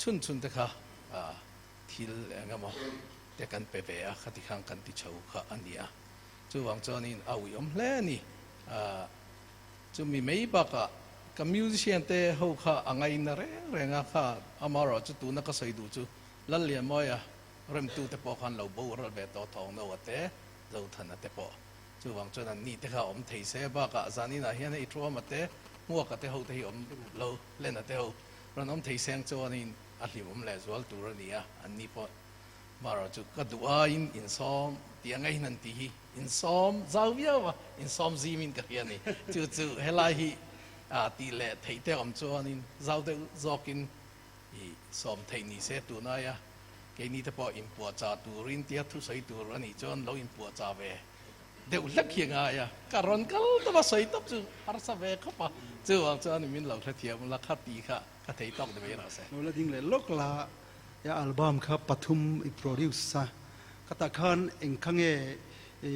chhun chhun te kha thil eng emaw te kan pe ve a, khati khan kan ti chho kha a ni a, chuvang chuanin a uiawm hle a ni. Chumi mai bakah ka musician te ho kha a ngaina reng reng a, kha amaherawh chu tuna ka sawi duh chu Lallianmawia remtu te pawh khan lo boral ve tawh Thawngno a te, Zothana te pawh. Chuvang chuan an ni te kha awm thei se bakah zaninah hian hei Thuama te, Hmuaka te ho te hi awm lo, Lena te ho rawn awm thei seng chuanin a hlimawm lehzual tur a ni a, an ni pawh amaherawh chu ka duh aiin insawm tih a ngaihin an ti hi. Insawm zau viau a, insawm zimin ka hria a ni. Chu chu helai hi tih leh theih te awm chuanin zau deuh zawkin i sawm theih ni se tunai a, keini te pawh inpuahchah turin tia thusawi tur a nih chuan lo inpuahchah ve deuh hlek hi a ngai a. Ka rawn kal tawp a, sawi tawp chu harsa ve khawp a, chuvang chuan min lo hrethiam la kha tih kha ka thei tawk ni mai rawh se. Lo la ding leh lawk la, I album kha pathum i produce a, ka tah khan eng kha nge i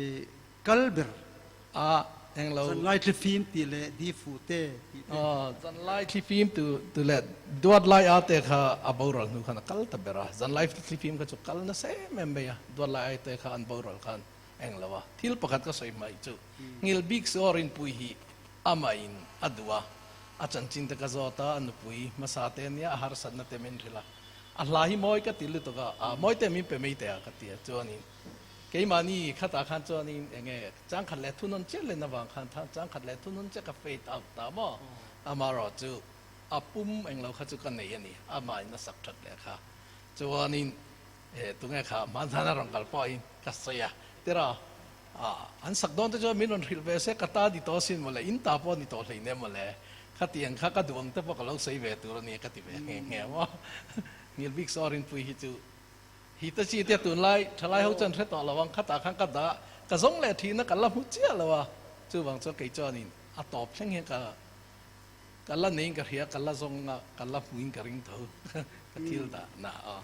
kal ber? A, eng lo. Zanlai thlifim tih leh di fuh te tih te. Aw, zanlai thlifim tu tu leh duat lai a te kha a boral hnu khan a kal ta ber a, zanlai thlifim kha chu kal nasa em em mai a, duat lai a te kha an boral khan eng lo a. Thil pakhat ka sawi hmaih chu, ngil bik su aw rinpui hi amah in a duh a, a chanchin te ka zawt a, a nupui hmasa te ania a harsatna te min hrilh a, A hla hi mawi ka ti lutuk a, a mawi te min pe mai teh a ka ti a, chuanin keimahni khatah khan chuanin eng nge changkhat leh thunawn chiah len avang khan changkhat leh thunawn chiah ka fade out ta maw, amaherawh chu a pum englo kha chu ka nei a ni, amahin a sak that leh kha, chuanin e tunge kha hmanhman a rawn kal pawhin ka sawi a, tiraw an sak dawn te chuan min rawn hrilh ve se ka ta ni tawh asin mawle, in ta pawh ni tawh hleinem mawle, Khatiang kha ka duh ang te pawh ka lo sawi ve tur a nia ka ti ve nghe nghe maw. Ngil bik saw rinpui hi chu hi ta chi tia tunlai thalai ho chuan hre tawh lo ang khatah khan ka dah ka zawng leh thihna ka la hmu chiah lo a, chuvang chuan kei chuanin a tawp thleng hian ka ka la neiin ka hria ka la zawng a ka la hmuin ka ring tho ka thil dah na a.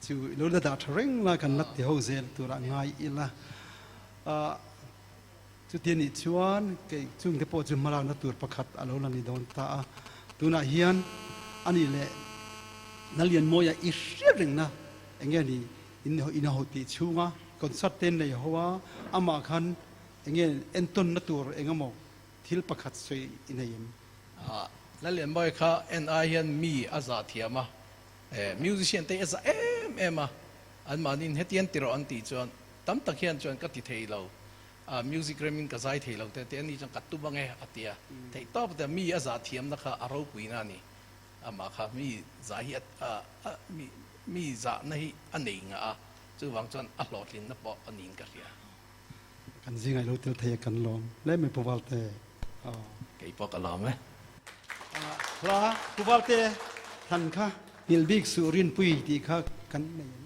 Chu lo la dah tha reng la kan la ti ho zel turah ngai ila. Chuti anih chuan kei chungte pawh chu hmalakna tur pakhat a lo la ni dawn ta a. Tunah hian a nih leh Lallianmawia i hriat rengna enge ni in in ho tih chhunga concert te nei ho a, amah khan enge entawnna tur engemaw thil pakhat sawi i nei em? Lallianmawia kha en ai hian mi a zah thiam a, musician te hi a zah em em a, anmahniin hetiang ti rawh an tih chuan tam tak hian chuan ka ti thei lo, music remin ka zai thei lo te ti a ni chuan ka tum ange a ti a, theihtawp te mi a zah thiamna kha a ropuina a ni. Amah kha mi zah hi a mi zahna hi a nei ngah a, chuvang chuan a hlawhtlinna pawh a niin ka hria. Kan zingah i lo tel thei a kan lawm hle mai Pu Valte. Kei pawh ka lawm e. Hla Pu Valte thlan kha nghilh bik suh Rinpui tih kha kan nei em?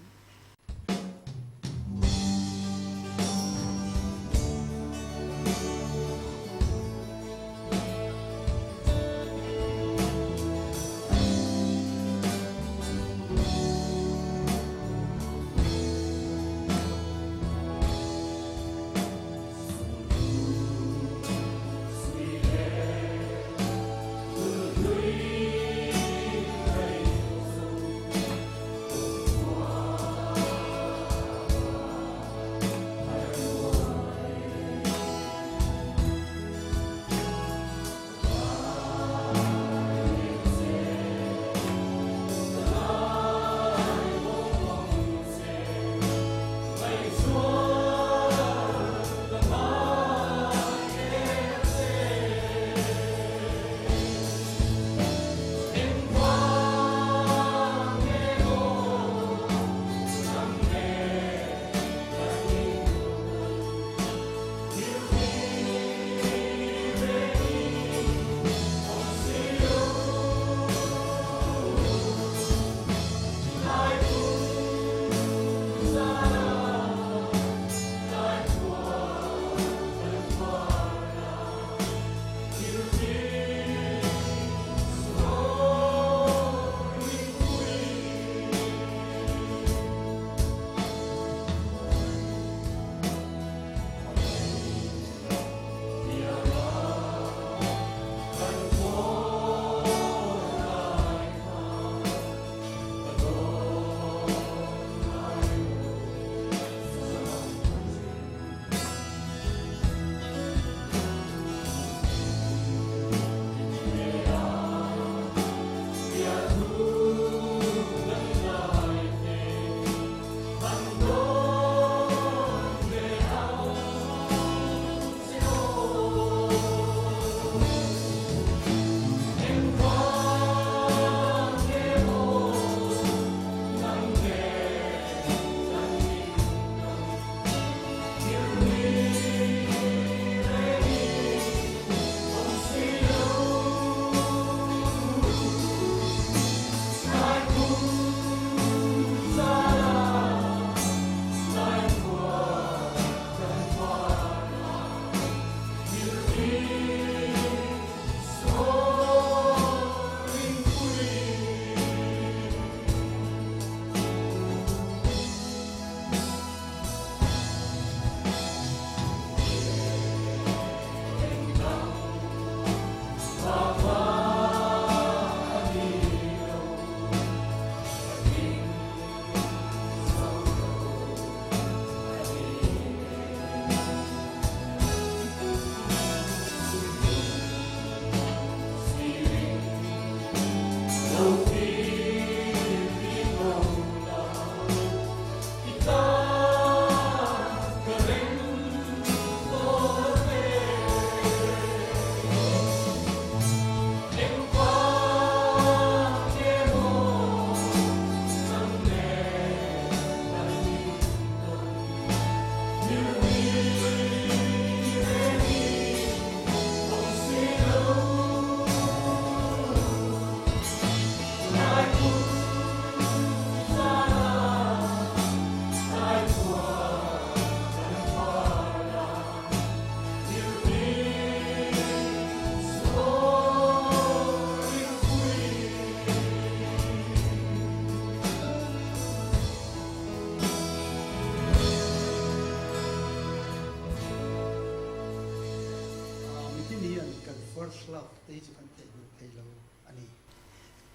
Mitin hian kan first love te hi chu kan theihnghilh thei lo a ni.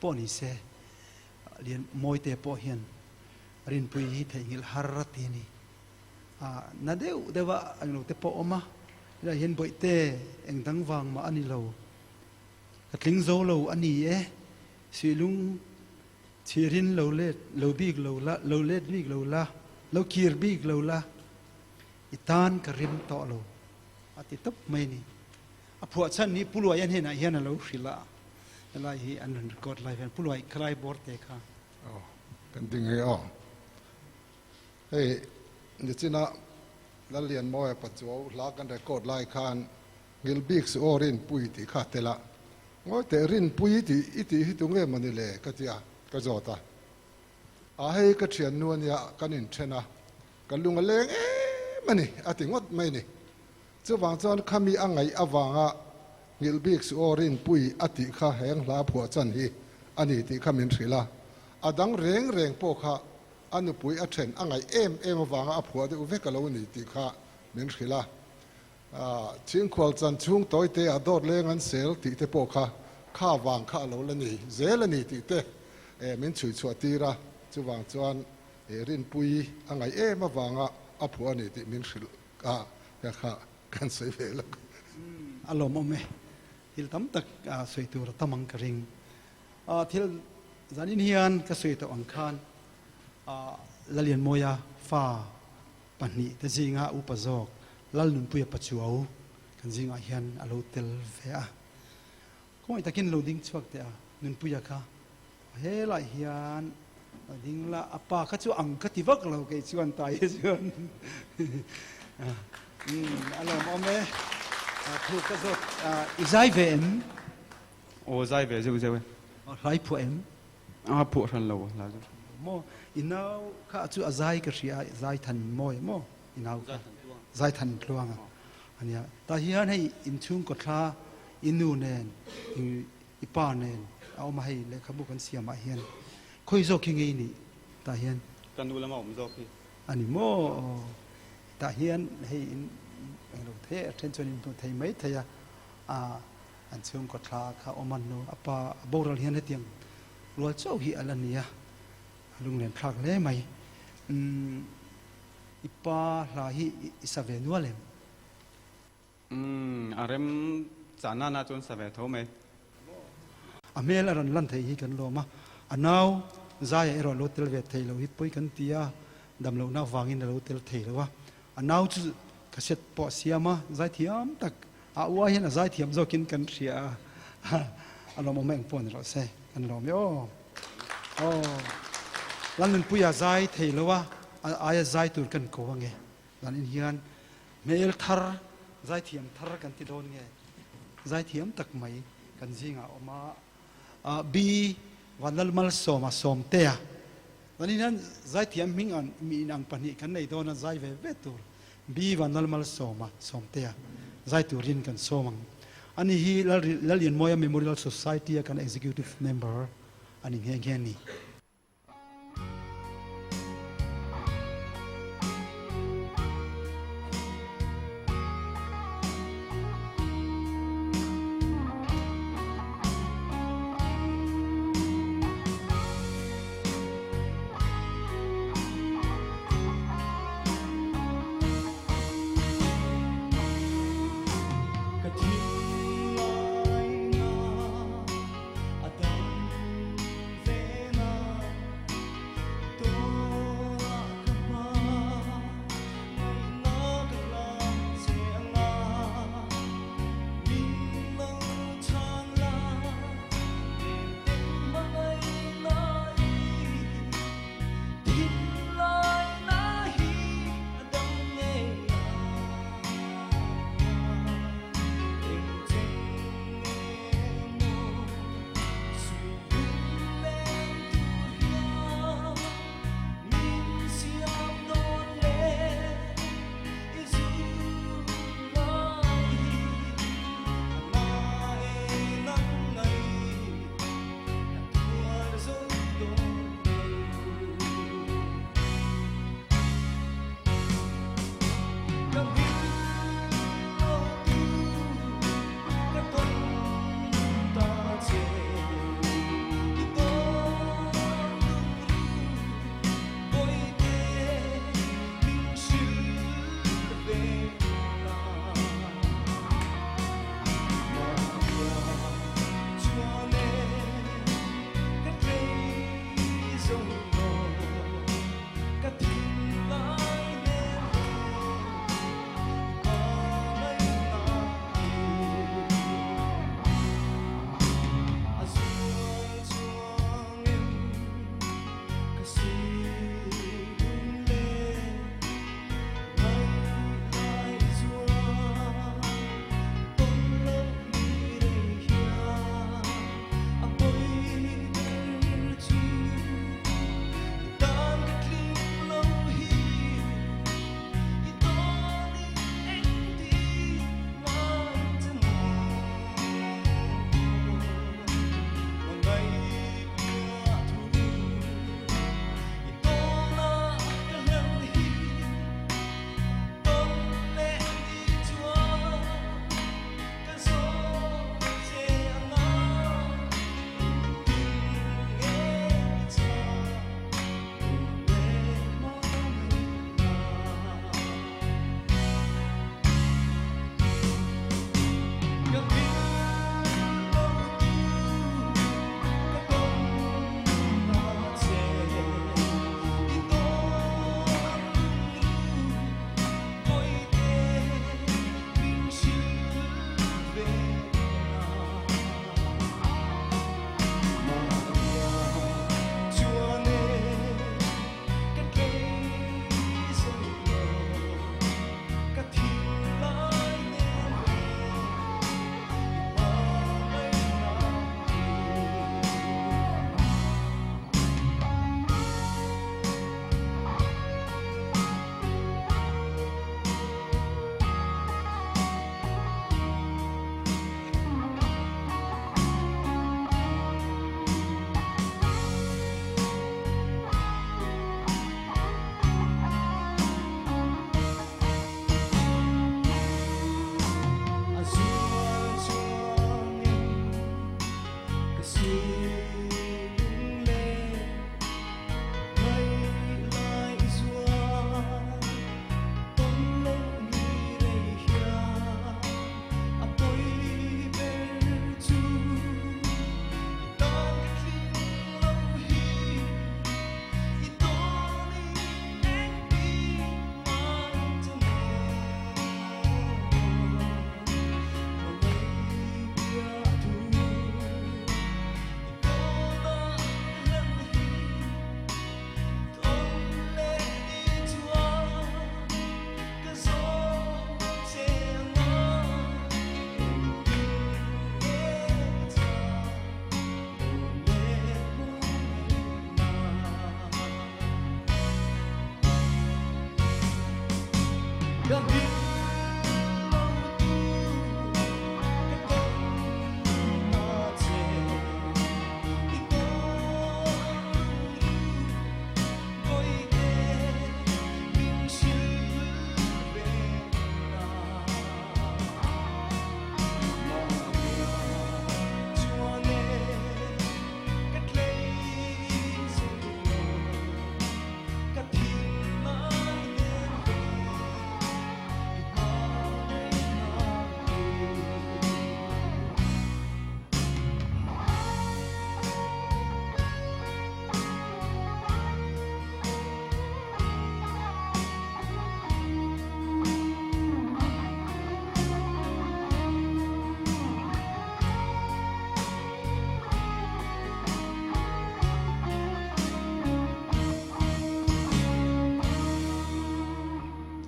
Pawh ni se. Lian Mawite pawh hian Rinpui hi theihnghilh har a ti a ni. Na deuh deuh a englo te pawh awm a, helaiah hian Bawihte eng dang vang mah a ni lo, ka tling zo lo a ni e, Sihlung chhirin lo let lo bik lo la, lo let bik lo la, lo kir bik lo la, i tan ka rim tawh lo a ti tawp mai a ni. A phuah chhan hi Pu Luaia hnenah hian a lo hrilh a, helai hi an rawn record lai hian Pu Luai khalai bawr te kha. Aw, kan ti ngei aw. Hei nichina Lallianmawia Pachuau hla kan record lai khan Ngil bik su aw Rinpui tih kha tel a, Ngawi teh Rinpui tih i tih hi tunge mawni le ka ti a, ka zawt a. A hei ka thiannu ania kan inthen a, ka lung a leng em a ni a ti ngawt mai ni. Chuvang chuan khami a ngaih avanga nghilh bik su aw Rinpui a tih kha heng hla phuah chan hi a ni tih kha min hrilh a, a dang reng reng pawh kha a nupui a then a ngaih em em avanga a phuah deuh vek a lo ni tih kha min hrilh a. Chhingkhual chan chhung tawite a dawt leng an sel tih te pawh kha kha vang kha a lo la ni zel a ni tih te min chhui chhuah tir a, chuvang chuan Rinpui a ngaih em avanga a phuah a ni tih min hrilh a, kha kha kan sawi ve lawk. A lawmawm e, thil tam tak sawi tur a tam ang ka ring. Thil zanin hian ka sawi tawh ang khan Lalianmawia fa pahnih te zinga upa zawk Lalnunpuia Pachuau kan zingah hian a lo tel ve a. Khawngaih takin lo ding chhuak teh a, Nunpuia kha helaiah hian a ding la, a pa kha chu ang ka ti vak lo kei chuan tai hi chuan a lawmawm e. Thu ka zawt, i zai ve em? Aw zai ve zeuh zeuh e. Hlai phuah em? A phuah hran lo hlai chu. Maw i nau kha chu a zai ka hria zai than mawi maw i nau kha zai than tluang a ania tah hian hei inchhung kawthla i nu nen i pa nen a awm a hei lehkhabu kan siam ah hian khawi zawk hi ngei nih tah hian ka nu lama awm zawk hi ani maw tah hian hei in englo thei a then chuan in hmu thei mai thei a a An chhungkaw thla kha awm an nu a pa a boral hian hetiang rual chauh hi a la ni a, a lunglen thlak hle mai. Umm i pa hla hi i sa ve nual em? Umm a rem chah nana chuan sa ve tho mai. A hmel a rawn lan theih hi kan lawm a, a nau Zaia erawh a lo tel ve thei lo hi pawi kan ti a, damlohna avangin a lo tel thei lo a, a nau chu cassette pawh a siam a, zaithiam tak A ua hian a zaithiam zawkin kan hria a, a lawmawm eng pawh ni rawh se, kan lawm e aw. Aw, Lalnunpuia zai thei lo a, a aia zai tur kan ko ange. Zanin hian hmel thar, zaithiam thar kan ti dawn nge, zaithiam tak mai kan zingah a awm a, B Vanlalmalsawma Sawmtea. Zanin hian zaithiam hming ang mi inang pahnih kan nei dawn a, zai ve ve tur. B Vanlalmalsawma Sawmtea zai turin kan sawm ang. Ani hi Lallianmawia Memorial Society-a kan Executive Member a ni nghe nghe a ni. Ka thinlai na a dam ve na.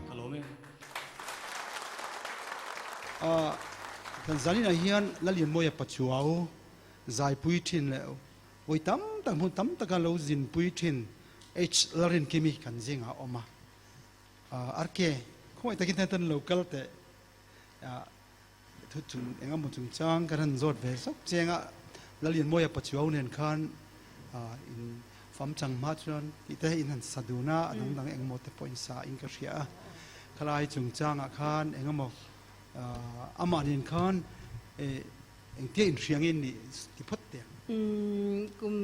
Ka lawm e. Kan zaninah hian Lalianmawia Pachuau zaipui thin leh vawi tam tak hmun tam taka lo zinpui thin H Lalrinkimi kan zingah a awm a. RK, khawngaih takin hetiang lo kal teh. Thu chung eng emaw chungchang kan han zawt ve zawk cheng a, Lalianmawia Pachuau nen khan in fam chang hma chuan tih te in han sa dun a, a dang dang eng emaw te pawh in sa in ka hria a. Khalai chungchangah khan eng emaw amah nen khan engtia inhriang in nih ti phawt teh ang. Kum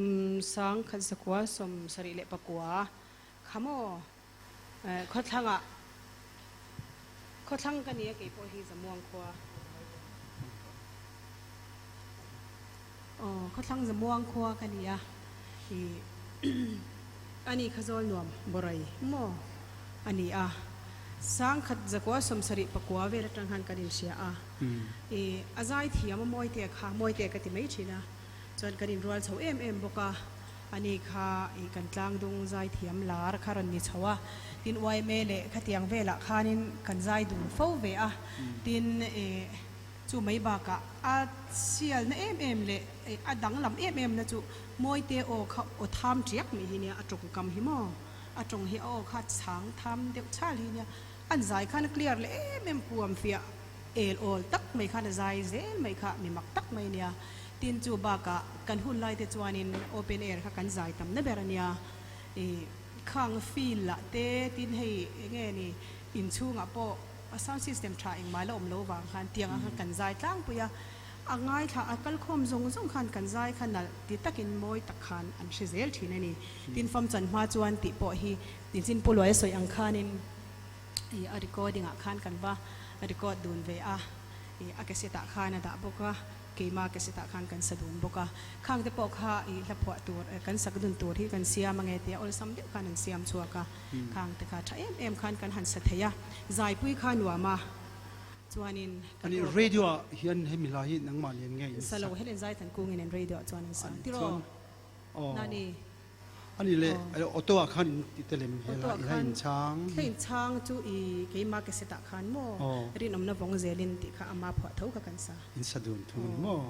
sang khat zakua 74 kha maw? Khawthlangah khawthlang ka nia kei pawh hi Zamuang khua. Aw khawthlang Zamuang khua ka nia i ani kha zawl nuam Borai maw a ni a. Sangkhat zakua 79 vel atang khan kan inhria a. I a zai thiam a Mawite kha Mawite ka ti mai thin a. Chuan kan inrual chho em em bawk a. Ani kha i kan tlangdung zaithiam lar kha rawn ni chho a, tin yma leh khatiang velah khanin kan zai dun fo ve a, tin i chu mai bakah a sialna em em leh a danglam em em na chu Mawite aw kha aw tham tiak mai hi nia, a tawngkam hi maw, a tawng hi a aw kha chhang tham deuh chhal hi nia, an zai khan a clear leh em em puam fiah el awl tak mai khan a zai zel mai kha mi mak tak mai nia. Tin chu bakah kan hun lai te chuanin open air kha kan zai tam na ber a nia. I khang field lah te tin hei enge ni inchhungah pawh a sound system tha engmah la awm lo vang khan tiang ang khan kan zai tlangpui a. A ngaithla a kalkhawm zawng zawng khan kan zai kha nalh ti takin mawi tak khan an hre zel thin a ni. Tin fam chan hma chuan tih pawh hi tinchin Pu Luaia sawi ang khanin i a recording ah khan kan va record dun ve a, i a cassette ah khan a dah bawk a. Keima cassette ah khan kan sa dun bawk a, khang te pawh kha i hla phuah tur kan sak dun tur hi kan siam ange tia awlsam deuh khan an siam chhuak a, khang te kha tha em em khan kan han sa thei a, zaipui kha nuam a, chuanin kan Ani aw pawh. Radio ah hian hemi hla hi nangmah lian nge in Sa sa? lo, helen zai than kungin an radio ah chuan an sa tiraw? Aw. Nani. Ani le Aw. auto ah khan in ti tel em he Auto la ah i hla khan in chhang? Hla in chhang chu i keima cassette ah khan maw Aw. rinawmna vawng zelin tih kha ama phuah tho kha kan sa. In sa dun thung Aw maw?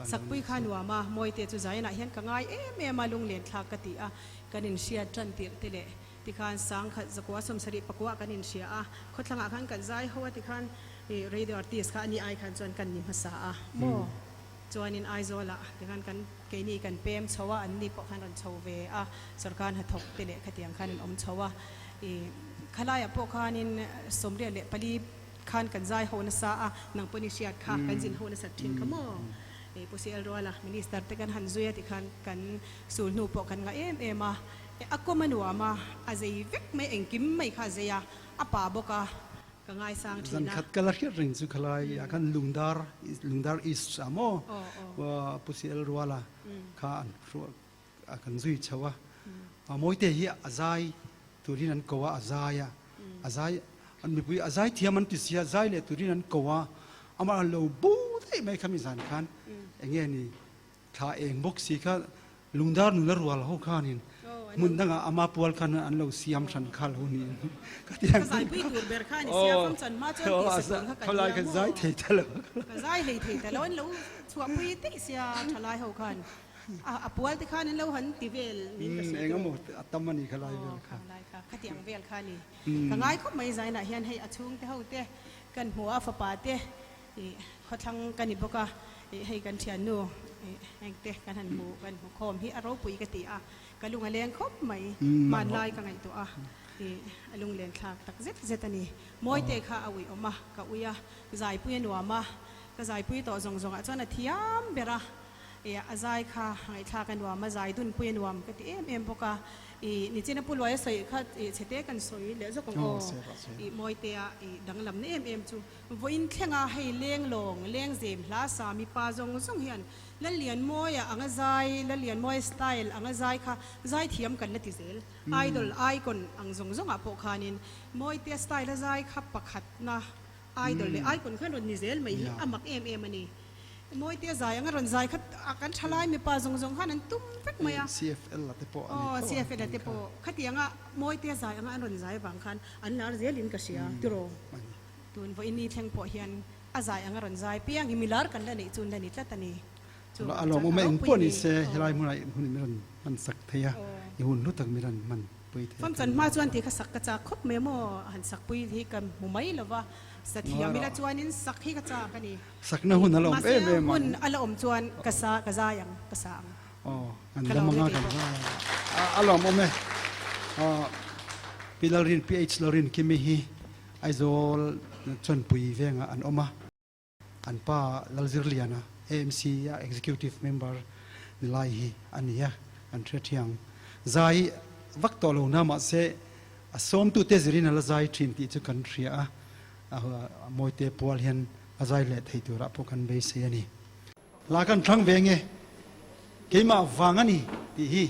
aw. Sakpui kha nuam a, Mawite chu Zion-ah hian ka ngai em em a, lunglen thlak ka ti a, kan inhria tan tirh te leh tikhan sangkhat zakua 74 ah kan inhria a, khawthlangah khan kan zai ho a tikhan i radio artist kha ani ai khan chuan kan ni hmasa a maw? Chuanin Aizawlah tikhan kan keini kan pem chho a, anni pawh khan rawn chho ve a, sorkar hnathawk te leh khatiang khan an awm chho a. I khalaiah pawh khanin 84 khan kan zai ho nasa a, nang pawhin i hriat kha, kan zin ho nasat thin kha maw? Pu CL Ruala Minister te kan han zui a tikhan kan sulhnu pawh kan ngah em em a, a kawm a nuam a, a zei vek mai engkim mai kha a zei a, a pa bawk a, ka ngaisang thin a. Zankhat ka la hriat reng chu khalai ah khan Lungdar Lungdar East ah maw Pu CL Ruala kha an a kan zui chho a, Mawite hi a zai turin an ko a, a zai a, a zai an mipui a zai thiam an ti si a, zai leh turin an ko a, amah a lo bo daih mai kha mi zan khan enge ni thla eng bawk si kha lungdar nula rual ho khanin hmun dangah ama pual khan an lo siam hran kha lo niin ka ti ang. Ka zai pui tur ber kha a ni sia, fam chan hma chuan tih sa tur kha ka nia maw? Zai thei ta lo. Ka zai hlei thei ta lo, an lo chhuahpui daih sia thalai ho khan. A pual te khan an lo han ti vel niin ka hria. Eng emaw a tam a ni kha lai vel kha. Lai kha khatiang vel kha a ni. Ka ngai khawp mai zainah hian hei a chhungte ho te kan hmu a fapa te ih khawthlang ka ni bawk a ih hei kan thiannu ih heng te kan han hmu kan hmu khawm hi a ropui ka ti a ka lung a leng khawp mai hmanlai ka ngaihtuah a ih a lunglen thlak tak zet zet a ni. Mawite kha a uih awm a ka ui a zaipui a nuam a ka zaipui tawh zawng zawngah chuan a thiam ber a. I a zai kha ngaihthlak a nuam, a zai dunpui a nuam ka ti em em bawk a. I nichina Pu Luaia sawi kha i chhete kan sawi leh zawk ang aw. I Mawitea i danglamna em em chu vawiin thlenga hei lenglawng, lengzem, hla sa mipa zawng zawng hian Lallianmawia anga zai, Lallianmawia style anga zai kha zai thiam kan la ti zel. Idol, icon ang zawng zawngah pawh khanin Mawitea style a zai kha pakhatna idol leh icon khan rawn ni zel mai hi a mak em em a ni. Mawitea zai anga rawn zai kha kan thalai mipa zawng zawng khan an tum vek mai a. CFL a te pawh a ni tho a. CFL a te pawh khatianga Mawitea zai anga an rawn zai avang khan an lar zelin ka hria tiraw. Tun vawiin ni thleng pawh hian a zai anga rawn zai piang hi milar kan la neih chu la ni tlat a ni. Chuvang chuan a ropui ni. A lawmawm a engpawh ni se helai hmunah hun min rawn hman sak thei a, i hun hlu tak min rawn hman pui thei a. Famchan hma chuan tih kha sak ka chak khawp mai maw han sak pui hi ka hmu mai lova, sa thiam ila chuanin sak hi ka chak a ni. Sakna hun a la awm em em ang. Mahse hun a la awm chuan ka sa ka zai ang ka sa ang. Aw kan dam anga kan zai ang. A lawmawm e. Pi Lalrin PH Lalrin Kimi hi Aizawl Chawnpui vengah an awm a. An pa Lalzirliana AMC a Executive Member ni lai hi a ni a, kan hre thiang. Zai vak tawh lo na mahse a sawmtute zirin a la zai thin tih chu kan hria a, a mawite pual hian a zai leh thei turah pawh kan beisei a ni. Hla kan thlang ve nge keimah vang a ni tih hi.